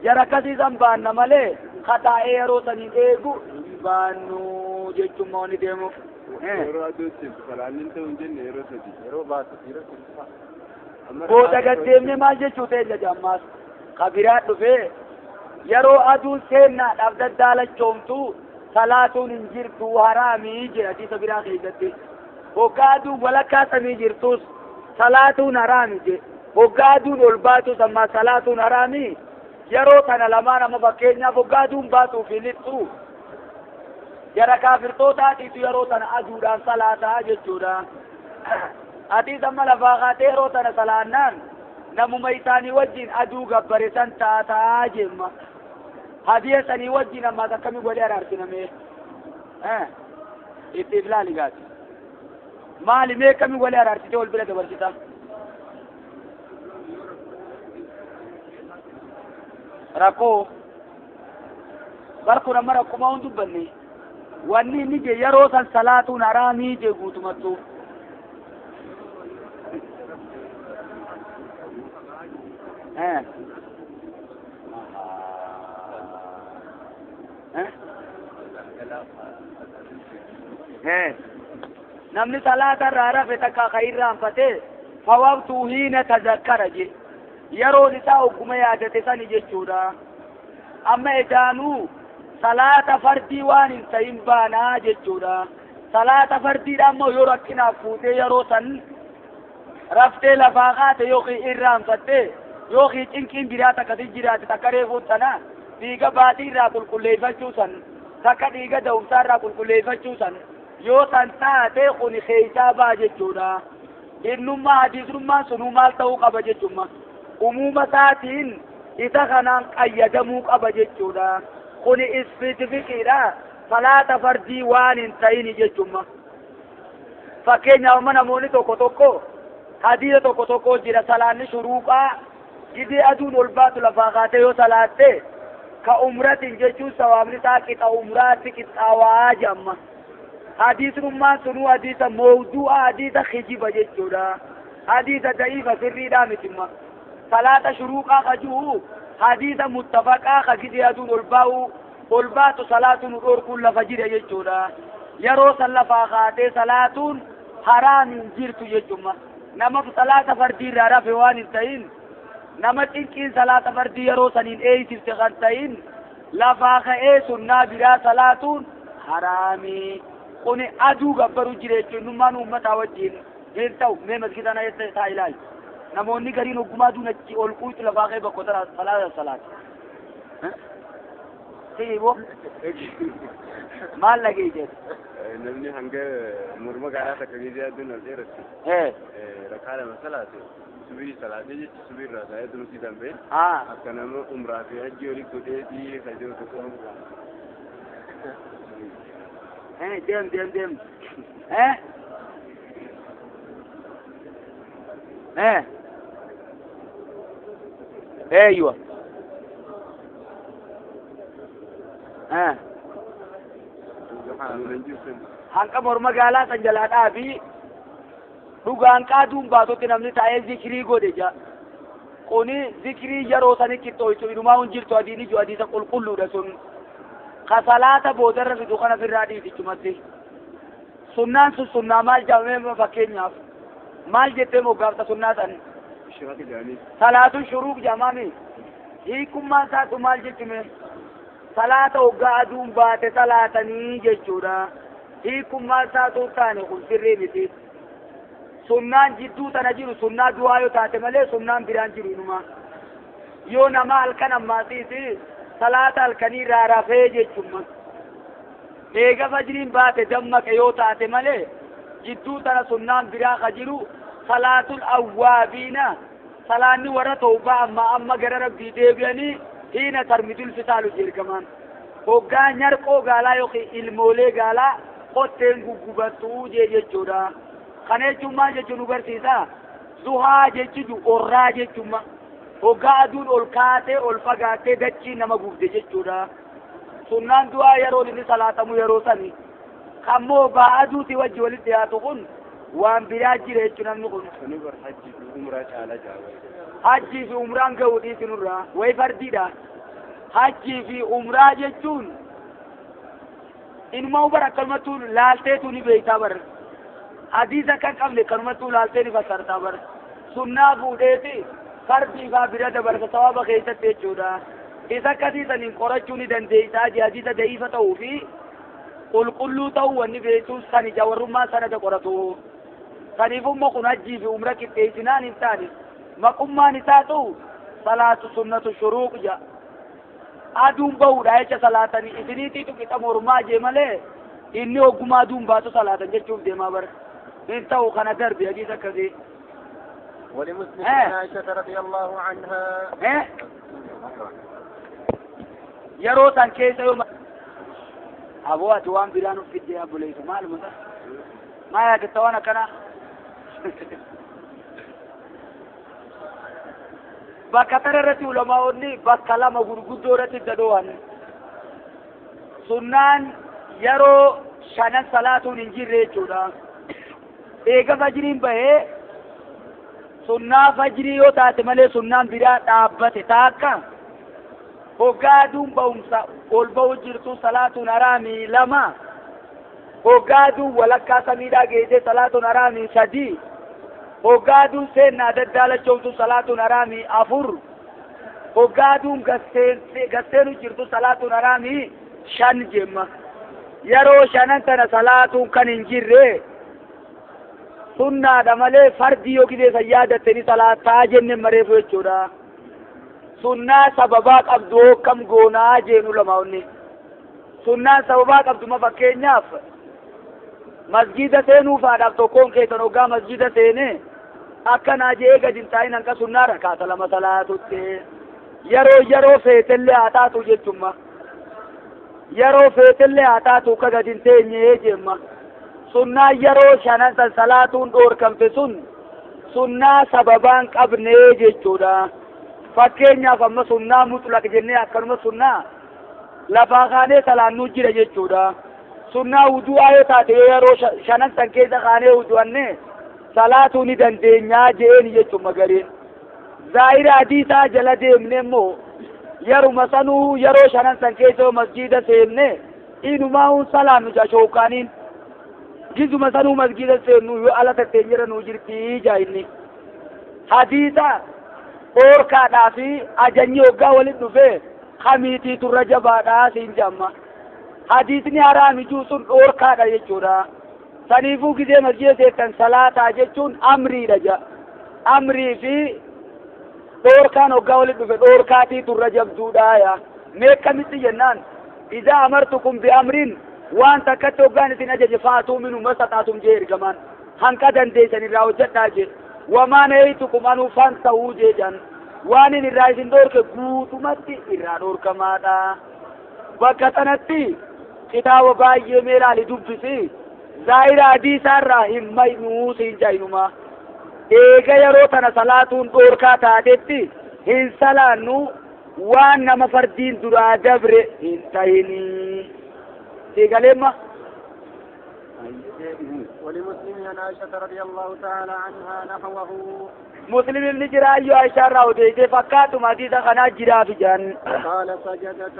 Jara akkasiisan baanna malee kataa'ee yeroo saniin eegu hin baannu jechuma wanni deemuuf. Yeroo aduun seentu salaanni ta'u hin jenne yeroo sadi. Yeroo baatu yeroo sadi. Booda gad deemnee maal jechuu ta'e jaja ammaas. Kabiraa dhufee yeroo aduun seennaadhaaf daddaalachoomtu salaatuun hin jirtu haraamii jedha hadiisa biraa keessatti. Hoggaa aduun walakkaa samii jirtus salaatuun haraami jedhe. Hoggaa aduun ol baatus ammaa salaatuun haraami. Yeroo kana lamaan amma fakkeenyaaf hoggaa aduun baatuu fi lixxu jara kaafirtootaatiitu yeroo tana aduudhaan salaataa jechuudha. Atiis amma lafaa kaatee yeroo tana salaannaan namuma isaanii wajjin aduu gabbare san taataa jemma. Hadiya sanii wajjin ammaas akkamii godhee araarsiname? Itti ilaali gaati. Maali mee akkamii godhee araarsitee wal bira dabarsita? Rakkoo barkun amma rakkumaa hin dubbanne. Wanni inni je yeroo san salaatuun haraamii je guutumattuu. Namni salaata irraa rafe takka ka irraanfate fawaqtuu hiina tazakkara je. Yeroon isaa ogguma yaadate sani jechuudha. Amma edaanuu salaata fardii waan hin ta'in baanaa jechuudha. Salaata fardiidha ammoo yoo rakkinaaf fuutee yeroo san raftee lafaa kaate yookiin irraanfatte yookiin cinqiin biraa takkasi jiraate takka reefuun tana dhiiga baatii irraa qulqulleeffachuu san takka dhiiga da'umsaa irraa qulqulleeffachuu san yoo san taate kun keeysaa ba'a jechuudha. Innummaa hadiisummaan sunuu maal ta'uu qaba jechuudha. Umuuma isaatiin isa kanaan qayyadamuu qaba jechuudha. Kuni ispeesifikiidha. Salaata fardii waan hin ta'ini jechuudha. Fakkeenyaaf amma namoonni tokko tokko hadiisa tokko tokko jira salaanni shuruuqaa gidee aduun ol baatu lafaa kaatee yoo salaatte ka umratiin jechuun sawaabni isaa qixa umraatti qixxaawaa jedhama. Hadiisummaan sunuu hadiisa mawduu'a hadiisa kijiba jechuudha. Hadiisa da'iifa sirriidhaa mitimma. Salaata shuruuqaa kajuu hadiisa muttafaqaa ka gidee aduun ol baa'u ol baatu salaatuun dhorkuun lafa jira jechuudha. Yeroo san lafaa kaatee salaatuun haraam hin jirtu jechuudha. Nama salaata fardii irraa rafe waan hin ta'in, nama cinqiin salaata fardii yeroo saniin eeysifte kan ta'in, lafaa ka'ee sunnaa biraa salaatuun haraami. Kuni aduu gabbaruu jira jechuudha. Innummaan uummataa wajjin hin ta'u. Mee masgiida na eessa taa ilaali. Namoonni gariin ogummaa aduun achi ol quutu lafaa ka'ee bakka tana salaata salaata. Siiboo maal dhagee jedhu? Namni hanga morma gaaraa takka gizee aduun ol dheeratti rakaa lama salaate subii salaatee jechi subii irraa taa'ee durusii dambee akka nama umraa fi hajji olii godheetii hajji tokko. Deem deem deem. Eeywa. Hanqa morma gaalaa san jalaa dhaabii dhugaan qaaduun baatutti namni taa'ee zikrii godhe ja. Kuni zikrii yeroo sani qixxooytu inumaa hin jirtu adiin ijoo hadiisa qulqulluudha sun. Ka salaata boodarra fidu kana firraa dhiisichumatti. Sunnaan sun sunnaa maal jedhamee fakkeenyaaf maal jettee moggaafta sunnaa san? Salaatu shuruuq jedhamaami. Hiikummaan isaatu maal jechume? Salaata hoggaa aduun baate salaatanii jechuudha. Hiikummaan isaatu taane kun sirrii miti. Sunnaan jidduu tana jiru sunnaa du'aa yoo taate malee sunnaan biraan jiru inuma. Yoo nama halkan ammaatiiti salaata halkanii irraa rafee jechumma. Eega fajriin baate dammaqe yoo taate malee jidduu tana sunnaan biraa ka jiru salaatul awwaabiina salaanni warra tawbaa amma amma gara rabbii deebi'anii hiina tarmidul fisaalu jeergamaan. Hoggaa nyarqoo gaalaa yookiin ilmoolee gaalaa qotteen guggubattuu jee jechuudha. Kana jechuun maal jechuun nu barsiisa? Zuhaa jechuun orraa jechuun hoggaa aduun ol kaatee ol fagaattee dachii nama gubde jechuudha. Sunnaan du'aa yeroo inni salaatamu yeroo sani. Kammoo ba'aa aduuti wajji walitti dhiyaatu kun waan biraa jira jechuun namni kun. Hajjii fi umraa caalaa jaala. Hajjii fi umraan ga'uu dhiisi nurraa wayi fardiidha. Hajjii fi umraa jechuun inuma bara akkanumattuu laalteetu ni beektaa bara. Hadiisa kan qabne kanumattuu laaltee ni fassartaa bara. Sunnaa fuudheeti fardii faa bira dabarsa sababa keessatti jechuudha. Isa akkasii saniin qorachuu ni dandeessaa jee hadiisa da'iifa ta'uu fi qulqulluu ta'uu wanni beektuun sani jawarrummaa sanada qoratu. Saniifumma kun hajjii fi umra qixxeessinaan hin taane maqummaan isaa ta'u salaatu sunnatu shuruuq jedha. Aduun bahuudha jecha salaatanii isiniitiitu qixa mormaa jee malee inni ogummaa aduun baatu salaatan jechuuf deemaa bara. Hin ta'u kana darbi hadiisa akkasii. ولمسلم عن عائشة رضي الله عنها yeroo san keessa yoo aboo ati waan biraan of fidde abboleessu maaluma sa maa yaadatta waan akkanaa bakka tana irratti ulamaa'onni bakka lama gurguddoo irratti dadho'an sunnaan yeroo shanan salaatuun hin jirre jechuudha. Eega fajriin bahee sunnaa fajrii yoo taate malee sunnaan biraa dhaabbate taakka hoggaa aduun ba'umsa ol ba'u jirtu salaatuun haraamii lama hoggaa aduun walakkaa samiidhaa geessee salaatuun haraamii sadii hoggaa aduun seennaa daddaalachoomtu salaatuun haraamii afur hoggaa aduun gasseenu jirtu salaatuun haraamii shan jemma. Yeroo shanan tana salaatuun kan hin jirre sunnaadha malee fardii yoo gideessa yaadatteni salaataa jenne mareefu jechuudha. Sunnaa sababaa qabdu hokkam goonaa jeenu lamaonni. Sunnaan sababaa qabdu ma fakkeenyaaf masjida seenuu faadhaaf tokkoon keessan hoggaa masjida seene akkanaa jee gadi hin taa'in hanqa sunnaa rakaata lama salaatutti. Yeroo yeroo feetellee haa taatu jechumma. Yeroo feetellee haa taatu akka gadi hin teenyee jemma. Sunnaa yeroo shanan san salaatuun dhoorkamte sun sunnaa sababaan qabnee jechuudha. Fakkeenyaaf amma sunnaa mutlaq jennee akkanuma sunnaa lafaa kaanee salaannuu jira jechuudha. Sunnaa wudu'aa yoo taate yeroo shanan san keessa kaanee wudu'anne salaatuu ni dandeenyaa je'een jechuudha gariin. Zaahira hadiisaa jala deemne immoo yeruma sanuu yeroo shanan san keessa masjiida seenne inumaa hun salaannu jashookaaniin. Gizuma sanuu masjiida seennu yoo ala tatteenyira nuu jirtii jaa'inni. Hadiisa dhoorkaadhaa fi ajanyi hoggaa walitti dhufee kamiitii turra jabaadhaa siin jamma. Hadiisni haraami jiru sun dhoorkaadha jechuudha. Saniifuu gizee masjiida seettan salaataa jechuun amriidha ja. Amrii fi dhoorkaan hoggaa walitti dhufe dhoorkaatii turra jabduudhaa yaa. Meekkamitti jennaan idaa amartukum bi amriin waan takkatti hoggaan isin ajaje faatuu minu masaxaatum jee ergamaan hanqa dandeessan irraa hojjedhaa jee. Wamaa nahaytukum anuu fantahuu jee jedhan. Waan inni irraa isin dhoorke guutumatti irraa dhoorkamaadha. Bakka sanatti kitaaba baay'ee mee ilaali dubbisi. Zaahira hadiisaa irraa hin maynuu siin jaa'inuma. Eega yeroo tana salaatuun dhoorkaa taatetti hin salaannu waan nama fardiin duraa dabre hin tahinii. Siigalee ma? ولمسلم عن عائشة رضي الله تعالى عنها نحوه. مسلم ابن جرا عائشة راوديته فكاتم حديثا خنا جرا في جان. قال سجدة.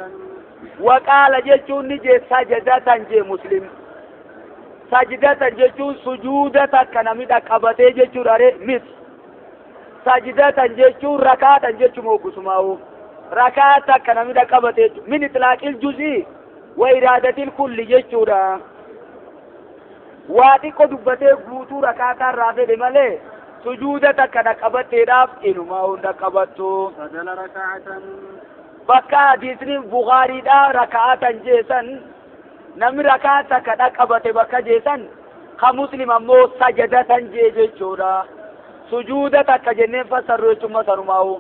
وقال جچون نجي سجدة جي مسلم سجدة جچون سجودة كنمي دقبته جچو رare مس سجدة جچون ركعة جچو موغسماو ركعة كنمي دقبته من اطلاق الجزء وإرادة الكل جچو را واتي کو دبته غوتو ركعة رافه دمله سجودة كنقبته راف انما دقبتو بدل ركعة بكا حديثني بخاري دا ركعة جيسن نم ركعة كنقبته بكا جيسن خمسلم امو سجدة جي جچورا سجودة كجنه فسر چما سرماو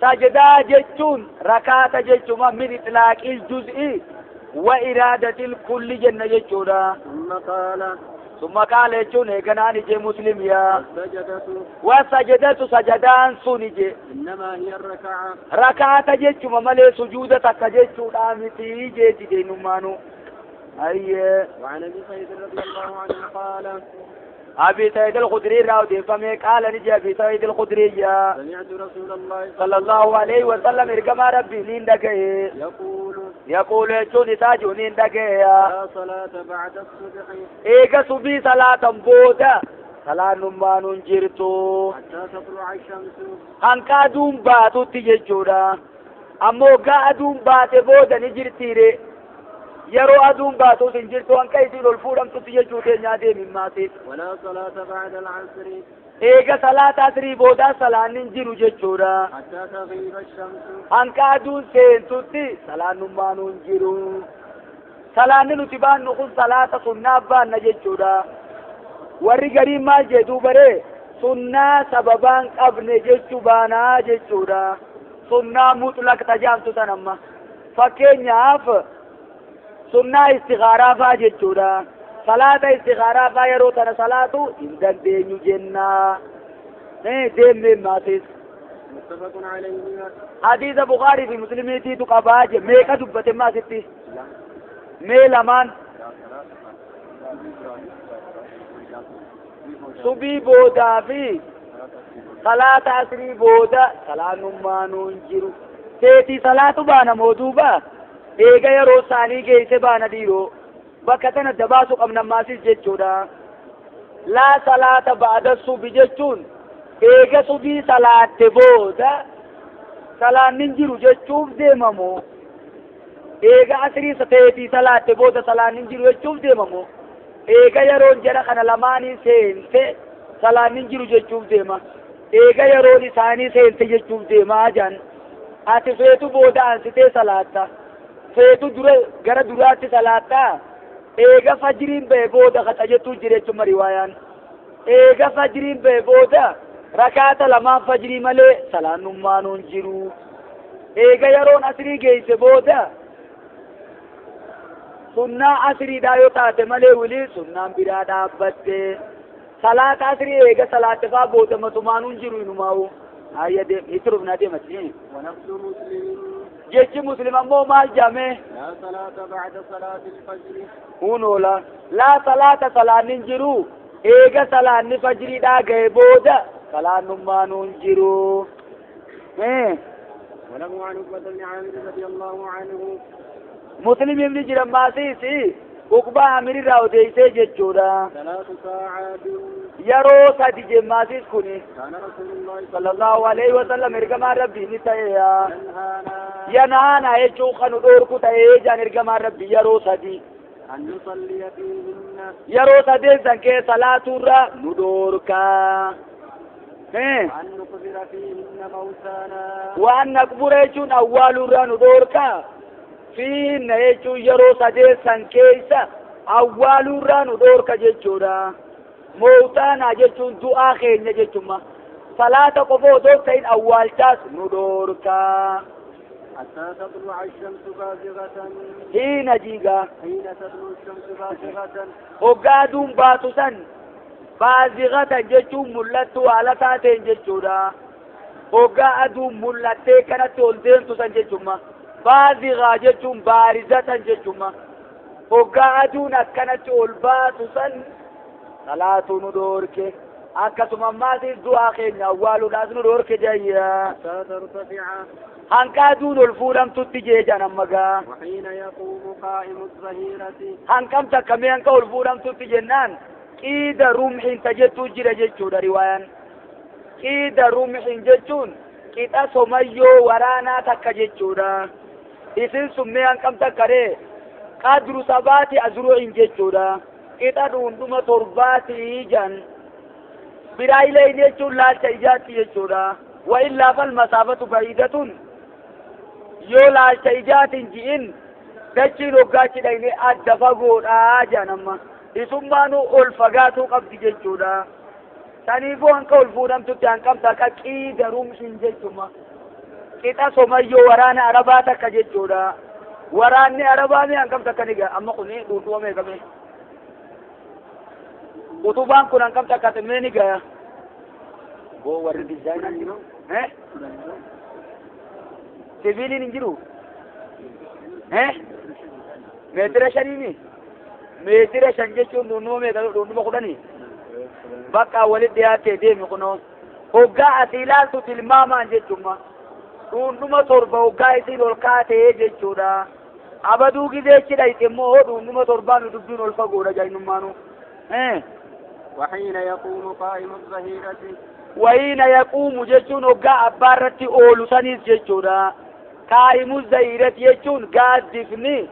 سجدة جچون ركعة جچما من اطلاق الجزء وإرادة الكل جنة جچورا. ثم قال چون اگنان جے مسلم يا وسجدت سجدان سوني جے انما هي الركعه ركعه جچما ملے سجود تک جچودا متي جے جے نمانو. اي وعن ابي سعيد رضي الله عنه قال ابي سعيد الخدري راو دي فمي قال نجي ابي سعيد الخدري يا سمعت رسول الله صلى الله عليه وسلم اركما ربي نين دغه يقول چون تاجو نين دغه لا صلاة بعد الصبح ايغا صبي صلاة بودا صلاة نمانون جرتو حتى تطلع الشمس هنكا دوم باتو تيجودا امو غا دوم باتي بودا نجرتيره يرو أدوم باتو سنجرتو أنك يسير الفورم تتيجو تنيا دي مماتي. ولا صلاة بعد العصر إيجا صلاة عصري بودا صلاة ننجرو جتشورا حتى تغيب الشمس أنك أدوم سنتوتي صلاة نمانو نجرو صلاة نتبان نخل صلاة سنة بان نجتشورا وري غريم ما جدو بري سنة سببان قبل جتشو بانا جتشورا سنة مطلق تجامتو تنما فكين ياف سنة استخارة فاجتشورا صلاة استخارة فايرو تنا صلاة إندن دينيو جنة دين ماتيس. متفق عليه. حديث بخاري في مسلم تي تقباج ميكا دبت ما ستي مي لمان صبي بودا في صلاة عصري بودا صلاة نمانو انجرو تيتي صلاة بانا موضوبا eega yeroo isaanii geesse baana dhiiroo bakka tana dabaasuu qabna maasis jechuudha. Laa salaata ba'da subi jechuun eega subii salaatte booda salaanni hin jiru jechuuf deemamu. Eega asrii teetii salaatte booda salaanni hin jiru jechuuf deemamu. Eega yeroon jara kana lamaanii seente salaanni hin jiru jechuuf deema. Eega yeroon isaanii seente jechuuf deemaa jan ati feetu booda ansitee salaatta. feetu dura gara duraatti salaataa eega fajriin ba'e booda qaxajetu jira jechuun riwaayaan eega fajriin ba'e booda rakaata lamaan fajrii malee salaannummaan hin jiru eega yeroon asrii geesse booda sunnaa asriidhaa yoo taate malee wilii sunnaan biraa dhaabbatte salaata asrii eega salaatte faa booda matumaan hin jiru inumaa'u ayya deem itti rufnaa deemati. جيش مسلم أمو مال جامع لا صلاة بعد صلاة الفجر هونولا لا صلاة صلاة ننجرو إيجا صلاة نفجر دا غيبودا صلاة نما ننجرو. وله عن عقبة بن عامر رضي الله عنه مسلم ابن جرماسي عقبة عامر راوديسي جچورا ثلاث ساعات يرو سادي جماسيس كوني كان رسول الله صلى الله عليه وسلم ارجما ربي نتايا ينهانا يجو خنو دوركو تاي جان ارجما ربي يرو سادي أن نصلي فيهن يرو سادي سنك صلاة را ندوركا وأن نقبر فيهن موتانا وأن نقبر يجون أول را ندوركا فيهن يجو يرو سادي سنكيسا أول را ندوركا جچورا موتانا جچون دعاء خينيا جچوما صلاة قفو دوتين أول تاس ندوركا حتى تطلع الشمس بازغة حين جيغا حين تطلع الشمس بازغة وقادون باتوسن بازغة جچون ملتو على تاتين جچودا وقادون ملتي كانت تولدين توسن جچوما بازغة جچون بارزة جچوما وقادون كانت تولباتوسن Salaatuu nu dhoorke. Akkasuma ammaatiif du'aa keenya awwaaluudhaas nu dhoorke jayya. حتى ترتفع. Hanqa aduun ol fuudhamtutti jeejan amma gaa. وحين يقوم قائم الظهيرة. Hanqam takka mee hanqa ol fuudhamtutti jennaan qiida rumxiin ta jettuu jira jechuudha riwaayaan. Qiida rumxiin jechuun qixa somayyoo waraanaa takka jechuudha. Isin sun mee hanqam takka ree qadru sabaati azru'in jechuudha. Qixa dhundhuma torbaatii jan. Biraa ileen jechuun laalcha ijaatti jechuudha. Wa illaa fal masaafatu ba'iidatun yoo laalcha ijaatiin ji'in dachiin hoggaachi dhayne adda fagoodhaa jedhan amma. Isummaanuu ol fagaatuu qabdi jechuudha. Saniifuu hanqa ol fuudhamtutti hanqam takka qiida rumshin jechuma. Qixa somayyoo waraana arabaa takka jechuudha. Waraanni arabaa mee hanqam takka ni ga'a? Amma kuni dhundhuma meeqa mee? Utubaan kun hanqam takka mee ni ga'a? Boo warri dizaayinaa jiru? Eh? Sibiiliin hin jiru? Eh? Meetira shaniini? Meetira shan jechuun dhundhuma meeqa? Dhundhuma 10? Bakka walitti dhiyaatee deemi kunoo. Hoggaa asii ilaaltu tilmaamaan jechuma. Dhundhuma 7 hoggaa isiin ol kaatee jechuudha. Abaduu gizeechi dhayxe immoo dhundhuma 7 dubbiin ol fagoodha jainummaanuu. Eh? وحين يقوم قائم الظهيرة. وحين يقوم jechuun hoggaa abbaa irratti oolu saniis jechuudha. Qaa'imu zahirati jechuun gaaddifni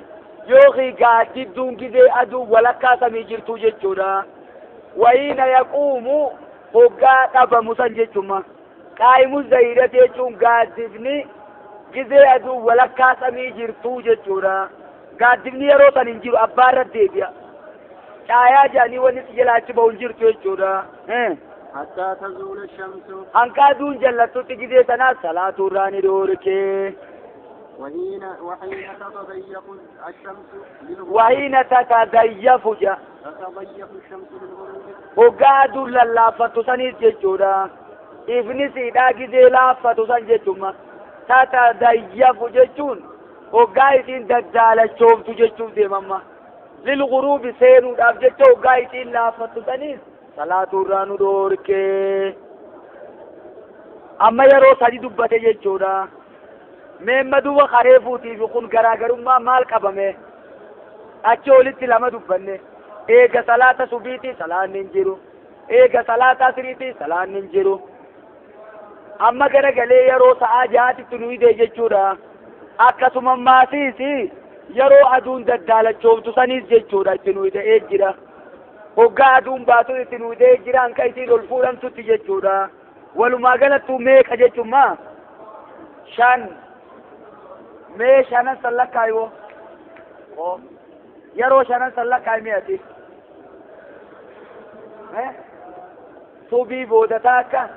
yookiin gaaddidduun gizee aduu walakkaa samii jirtu jechuudha. وحين يقوم hoggaa dhabamu san jechuma. Qaa'imu zahirati jechuun gaaddifni gizee aduu walakkaa samii jirtu jechuudha. Gaaddifni yeroo san hin jiru abbaa irratti deebi'a. Caayaa jedhanii wanni si jalaa achi bahu hin jirtu jechuudha. حتى تزول الشمس. Hanqa aduun jallattutti gizee sanaas salaatuu irraa ni dhoorke. وحين تتضيق الشمس للغروب. وحين تتضيف ja. تتضيق الشمس للغروب. Hoggaa aduun lallaafattu saniis jechuudha. Ifni siidhaa gizee laaffatu san jechuma. Tatadayyafu jechuun hoggaa isiin daddaalachoomtu jechuuf deemamma. Lilguruubi seenuudhaaf jecha hoggaa isiin laaffattu saniis salaatuu irraa nu dhoorke. Amma yeroo sadi dubbate jechuudha. Meemma duuba karee fuutiif kun garaagarummaa maal qabame? Achi olitti lama dubbanne. Eega salaata subiitii salaanni hin jiru. Eega salaata asriitii salaanni hin jiru. Amma garagalee yeroo sa'aa 6tti nu hidee jechuudha. Akkasuma maasiis yeroo aduun daddaalachoomtu saniis jechuudha itti nu hidee jira. Hoggaa aduun baatu itti nu hidee jira hanqa isiin ol fuudhamtutti jechuudha. Walumaa galattuu meeqa jechuun 5. Mee shanan san lakkaayiwoo? Yeroo shanan san lakkaayi mi'ati? Subii booda takka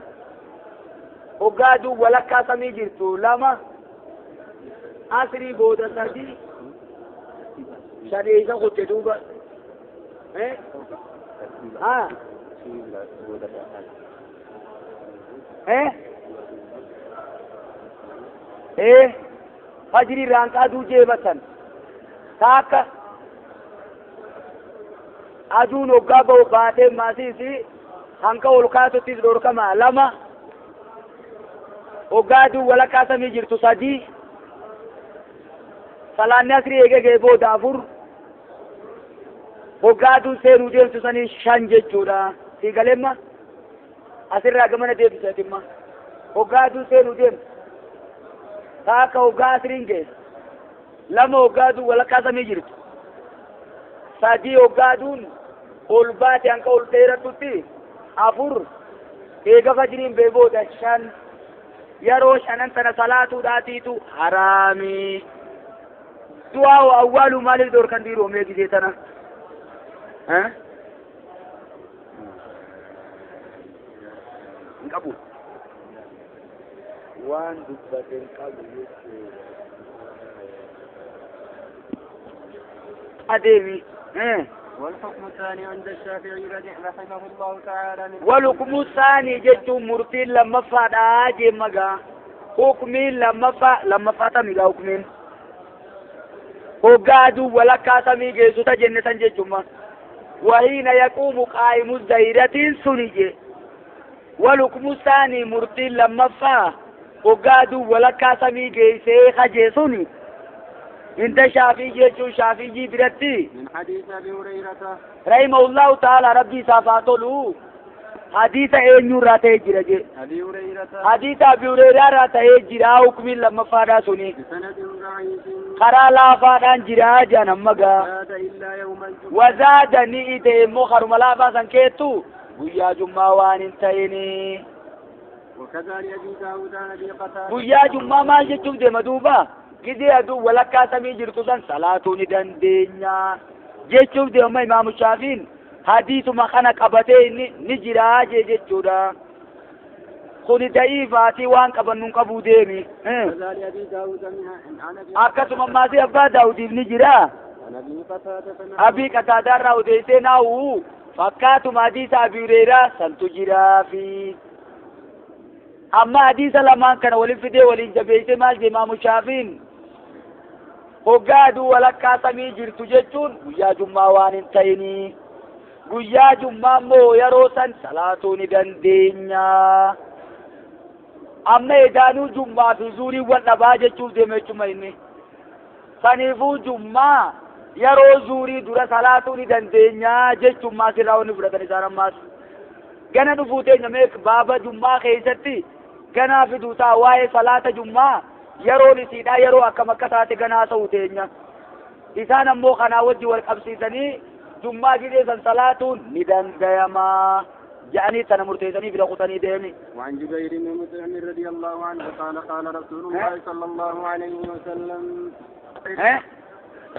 hoggaa aduun walakkaa samii jirtu 2, asrii booda 3, 5 eessa kutte duuba? Fajrii irraa hanqa aduu jeebatan takka aduun hoggaa bahu baatee maasiisi hanqa ol kaasuttis dhorkama 2, hoggaa aduun walakkaa samii jirtu 3, salaanni asrii eegee booda 4, hoggaa aduun seenuu deemtu sanii 5 jechuudha. Sii galeemma asirraa gamana deebisatimma. Hoggaa aduun seenuu deemtu takka hoggaa asriin geesse 2 hoggaa aduun walakkaa samii jirtu 3 hoggaa aduun ol baate hanqa ol dheerattutti 4 eega fajriin bee booda 5. Yeroo shanan tana salaatuudhaatiitu haraami. Du'aa awwaaluu maaliif dhoorkan dhiiroo mee gizee tana? Hin qabu. Waan dubbate hin qabu jechuudha. Adeemi. والحكم الثاني عند الشافعي رحمه الله تعالى من والحكم الثاني جت مرتين لما فاد مغا حكمي لما فات مغا حكمين هوغادو ولا كاسمي جيسوتا جنة جتما وحين يقوم قائم الزهيرة سنجي والحكم الثاني مرتين لما فا وقادوا ولكا سمي جيسي خجيسوني انت شافي جيسو شافي جي برتي من حديث أبي هريرة رحمه الله تعالى ربي صفاته حديث اينيو راته جرا أبي هريرة حديث أبي هريرة راته جرا حكم لما فادا سني بسند ضعيف خرا لا فادان جرا جنمغا وزاد ني مو خرم لا فاسن كيتو ويا جمعة وان انتيني وكذا لأبي داود عن أبي قتادة ويا جمعة ما جتو دي مدوبا كدي أدو ولا كاسمي جرتو سن صلاة ندندنيا جتو دي ما إمام الشافعي حديث ما خنق أبتي نجرا جتو خوني ضعيفاتي وان قبنون قبو ديمي كذا لأبي داود عن أبي أكتم ما سي أبا داود نجرا أبي قتادة راو ديسي ناو فكاتم حديث أبي هريرة سنتو جرا في أما حديث لما كان ولي فدي ولي جبيسي مال إمام الشافعي هقادو ولا كاسمي جرتو جتون ويا جمعة وان انتيني ويا جمعة مو يروسن صلاة ندندنيا أما إدانو جمعة في زوري والنبا جتشوف ديمي چميني سنيفو جمعة يرو زوري دورا صلاة ندندنيا جتشو ما سراو نفرتني سارم ماس gana dhufuu meek baaba jummaa keessatti ganaa fiduutaa waa'ee salaata jummaa yeroon isiidha yeroo akkam akka taate ganaa ta'u teenya isaan ammoo kanaa wajji wal qabsiisanii jummaa gideessan salaatuun ni dandayamaa jedhanii tana murteessanii bira kutanii deemi. وعن جبير بن مطعم رضي الله عنه قال قال رسول الله صلى الله عليه وسلم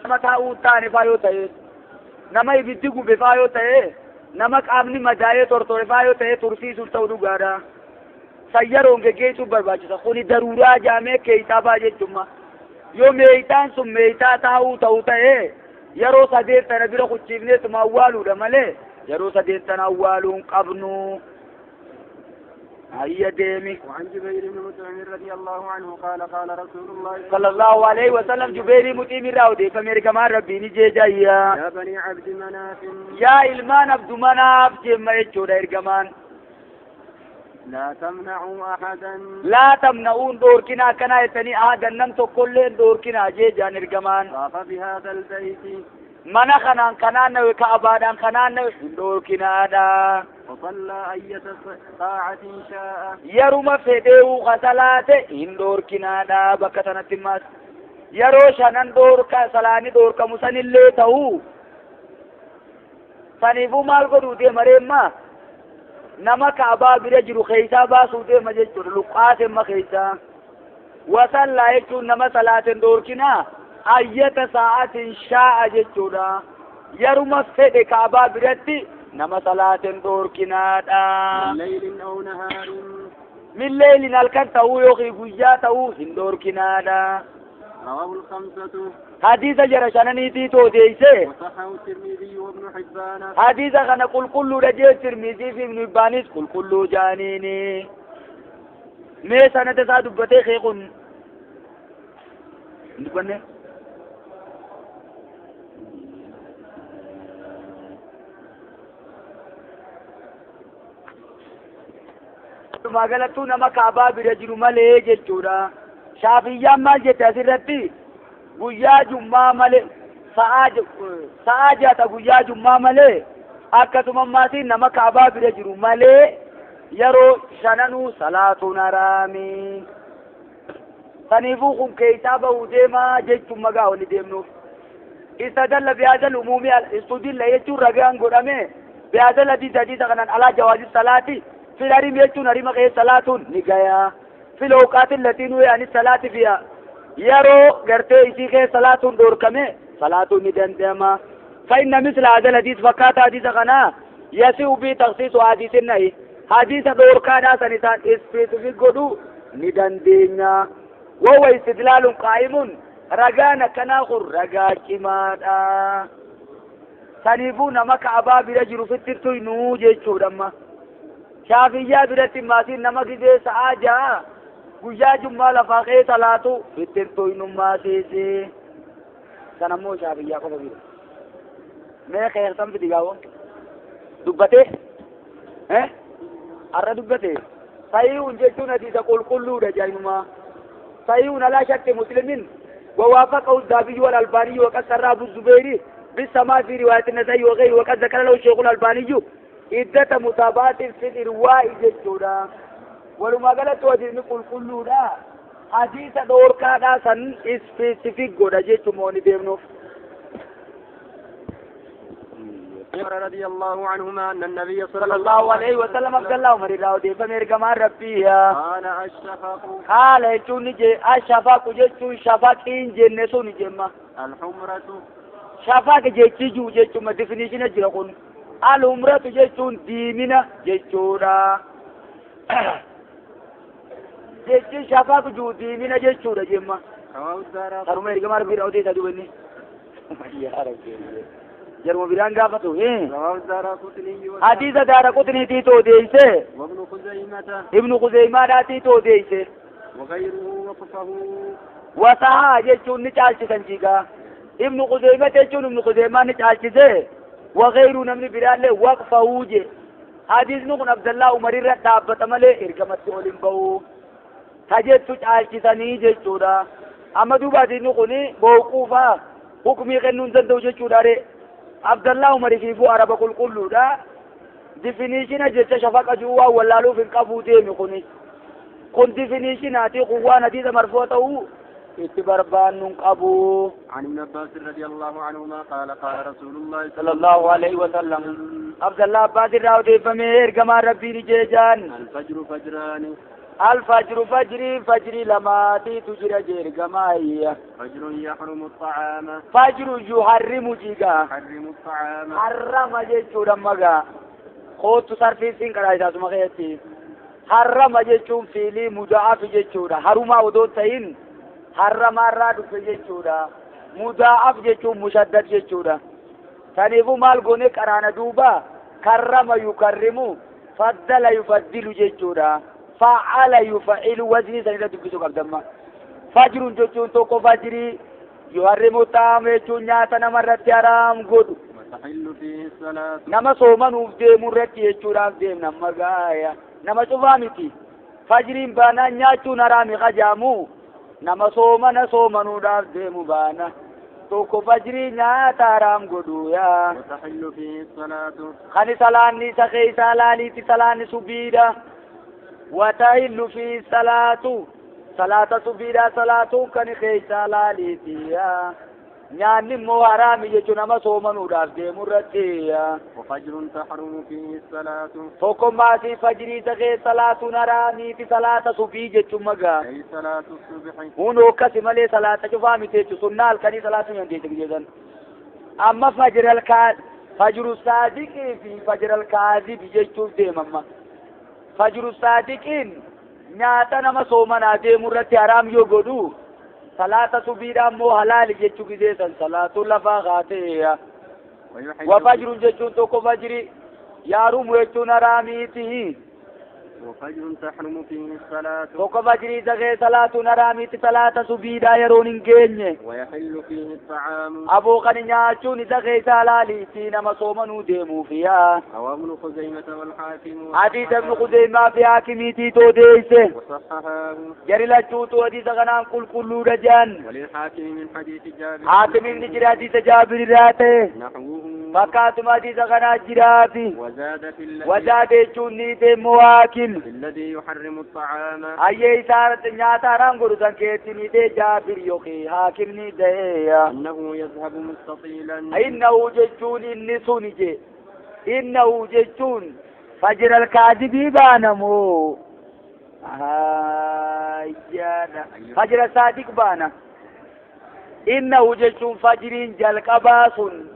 nama taa'uu taane faa yoo ta'e nama ibiddi gube faa yoo ta'e nama qaamni madaa'ee tortore faa yoo ta'e tursiisuuf ta'u dhugaadha. Sayyaroon geggeessuuf barbaachisa. Kuni daruuraa jaamee keeysaa baa jechuudha. Yoo meeytaan sun meeytaa taa'uu ta'u ta'e yeroo sadeet tana bira kuchiifneetuma awwaaluudha malee yeroo sadeet tana awwaaluu hin qabnu. هيا ديمي. وعن جبير بن مطعم رضي الله عنه قال قال رسول الله صلى الله عليه وسلم جبير مطعم راودي فمرك ما ربي نجي جايا يا بني عبد مناف يا إلمان عبد مناف جمع يجودا إرجمان لا تمنعوا أحدا لا تمنعون دوركنا كنا يتني أحدا نمتو كلين دوركنا جي جان إرجمان طاف بهذا البيت mana kanaan kanaan nawe ka'abaadhaan kanaan nawe hin dhoorkinaadha. وصلى أية ساعة شاء yeruma fedheewu kasalaate hin dhoorkinaadha bakka sanatti mas yeroo shanan dhoorka salaani dhoorkamu sanillee ta'u saniifuu maal godhuu deema reemma nama ka'abaa bira jiru keeysaa baasuu deema jechuudha luqqaasemma keeysaa wasallaa jechuun nama salaaten dhoorkinaa ayyata sa'aatin shaa'a jechuudha yeruma fedhe kaabaa biratti nama salaaten dhoorkinaadha. Min aw nahaarin min leylin halkan ta'uu yookiin guyyaa ta'uu hin dhoorkinaadha. رواه الخمسة حديث جرى شنانيتي توجيسه وصححه الترمذي وابن حبان حديث كان قل كل رجل الترمذي في ابن حبان قل كل جانيني مي سنة سا دبته خيقن دبنه magaalattuu nama kaabaa bira jiru malee jechuudha. Shaafiyyaan maal jette asirratti guyyaa jummaa malee sa'aa jaata guyyaa jummaa malee akkasuma maatiin nama kaabaa bira jiru malee yeroo shananuu salaatuun haraami. Saniifuu kun keessaa bahuu deemaa jechuun magaa wali deemnuuf. Istadalla bihaadhal umuumii istudilla jechuun ragaan godhame bihaadhal hadiisa hadiisa kanaan alaa jawaazi salaati. في الحريم يجون حريم غير صلاة نجايا في الأوقات التي نهي عن الصلاة فيها يرو غرتي إسي غير صلاة دور كمه صلاة ندندما فإن مثل هذا الحديث فقط حديث غنا يسيء به تخصيص حديث النهي حديث دور كان سنسان اسبيسيفيك قدو ندندنا وهو استدلال قائم رجانا كناخر رجا كما سنيفون مكة أبا برجل في الترتوي نوجي لما Shaafiyyaa biratti maatiin nama gidee sa'aa ja'a guyyaa jummaa lafaa kee salaatu ittiin toynummaa seesee. Sanammoo shaafiyyaa qofa bira. Mee keersan fidi gaawwa. Dubbate? Arra dubbate? Sahihun jechuun hadiisa qulqulluudha jaanumaa. Sahihun alaa shakki muslimin ووافقه الذهبي والألباني وقد سرى أبو الزبير بالسماع في رواية النسائي وغيره وقد ذكر له الشيخ الألباني عدة متابعات في الإرواء جدودا ولما قالت حديث قلقلودا حديث دور كادا سن سبيسيفيك غودا جيتو موني ديمنوف. رضي الله عنهما أن النبي صلى الله عليه وسلم عبد الله عمر الله دي فمير كما ربي قال الشفق قال يچون جي الشفق جيچون شفقين جن سون جما الحمرة شفق جيچي جو جيچو ما ديفينيشن جرا كون الحمرة جيچون ديمنا جيچودا جيچي شفق جو ديمنا جيچودا جما ترمير كما ربي راودي تدوبني يا ربي جرمو بيران غافتو حديث دارقطني تيتو ديسه وابن خزيمة ابن خزيمة تيتو ديسه وغيره وقفه وصحا جيچون نچالچسن جيغا ابن خزيمة جيچون ابن خزيمة نچالچسه وغيره نمني بيران له وقفه جي حديث نكون عبد الله عمر را دابت مله ارغمت اولين بو تاجتو چالچسني جيچودا اما دوبا دي نكوني موقوفا حكمي كنون زندو جيچودا ري عبد الله عمر في بو عرب كل كله دا definition جت شفاق جوا ولا لو في القبو دي مكوني كون definition هاتي قوة نتيجة مرفوعة اتبربان نقبو. عن ابن عباس رضي الله عنهما قال قال رسول الله صلى الله عليه وسلم عبد الله عباس راودي فمير كما ربي رجال الفجر فجران الفجر فجري فجري لما تجرى جير كما هي فجر يحرم الطعام فجر يحرم جيغا يحرم الطعام حرم جيچو دمغا خوت صرفي سين كراي سما كيتي حرم جيچو فيلي مضاعف جيچو حرما ودو تين حرم را دف جيچو مضاعف جيچو مشدد جيچو تنيفو مال غوني قرانا دوبا كرم يكرم فضل يفضل جيچو فعل يفعل وزني سنة دبسو قدما فجر جوچون توكو فجري يحرم طعام جوچون نياتا نمرت حرام غدو وتحل فيه الصلاة نما سومن ديمو رت يچورام ديم نما غايا نما چوفامتي فجرين بانا نياچو نرامي خجامو نما سومن سومنو داف ديمو بانا توكو فجري نياتا حرام غدو يا وتحل فيه الصلاة خني سلاني سخي سلالي تسلاني سبيدا وتحل في الصلاة صلاة سبيدا صلاة كان خيسا لاليتيا نياني مو حرامي جيچو نما سومنو داف ديمو رتيا وفجر تحرم فيه الصلاة توكو ماسي فجري سخي صلاة نرامي في صلاة سبي جيچو مغا أي صلاة الصبح هونو كسي ملي صلاة چفامي تيچو سنال كني صلاة يندي تجيزن أما فجر الكاذب فجر الصادق في فجر الكاذب جيچو ديمما فجر الصادقين نياتا نما سومنا ديمو رتي حرام يو غدو صلاة سبيدا مو حلال جيچو كيزي صلاة لفا غاتيا وفجر جيچو توكو فجري يارو موچو نراميتي وفجر تحرم فيه الصلاة توكو فجري زغه صلاة نراميتي صلاة سبيدا يرون نغيني ويحل فيه الطعام ابو خنياچو نزغه سلاليتي نما سومنو ديمو فيها رواه ابن خزيمة والحاكم حديث ابن خزيمة في حاكميتي تو ديسه وصححه جري لچوتو حديث غنام كل كل رجان وللحاكم من حديث جابر حاكم من حديث جابر راته نحوه فقاتم حديث غنا جرافي وزاد في الذي وزاد چوني دي مواكل الذي يحرم الطعام أي إشارة نياتا رام غرو سنكيتني دي جابر يوخي حاكمني دي إنه يذهب مستطيلا إنه جيشون النسون جي إنه جيشون فجر الكاذب بانمو فجر الصادق بانا إنه جيشون فجرين جلقباسون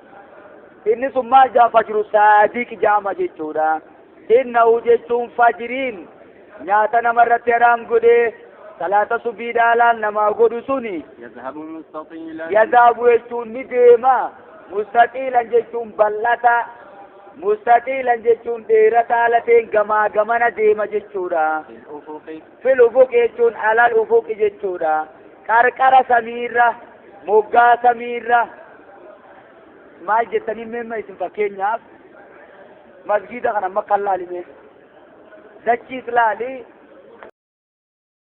إن ثم جاء فجر الصادق جامع جيشونا إنه جيشون فجرين نياتا نمرت حرام غدي صلاة سبيدا لان نما غدو سوني يذهب مستطيلا يذهب جيشون نديما مستطيلا جيشون بلتا مستطيلا جيشون ديرتا لتين غما غمنا ديما جيشونا في الأفق جيشون على الأفق جيشونا كركر سميرة موغا سميرة ما جتني مما اسم فكينياف Masjida kana makkan laalime. Dachiis laali.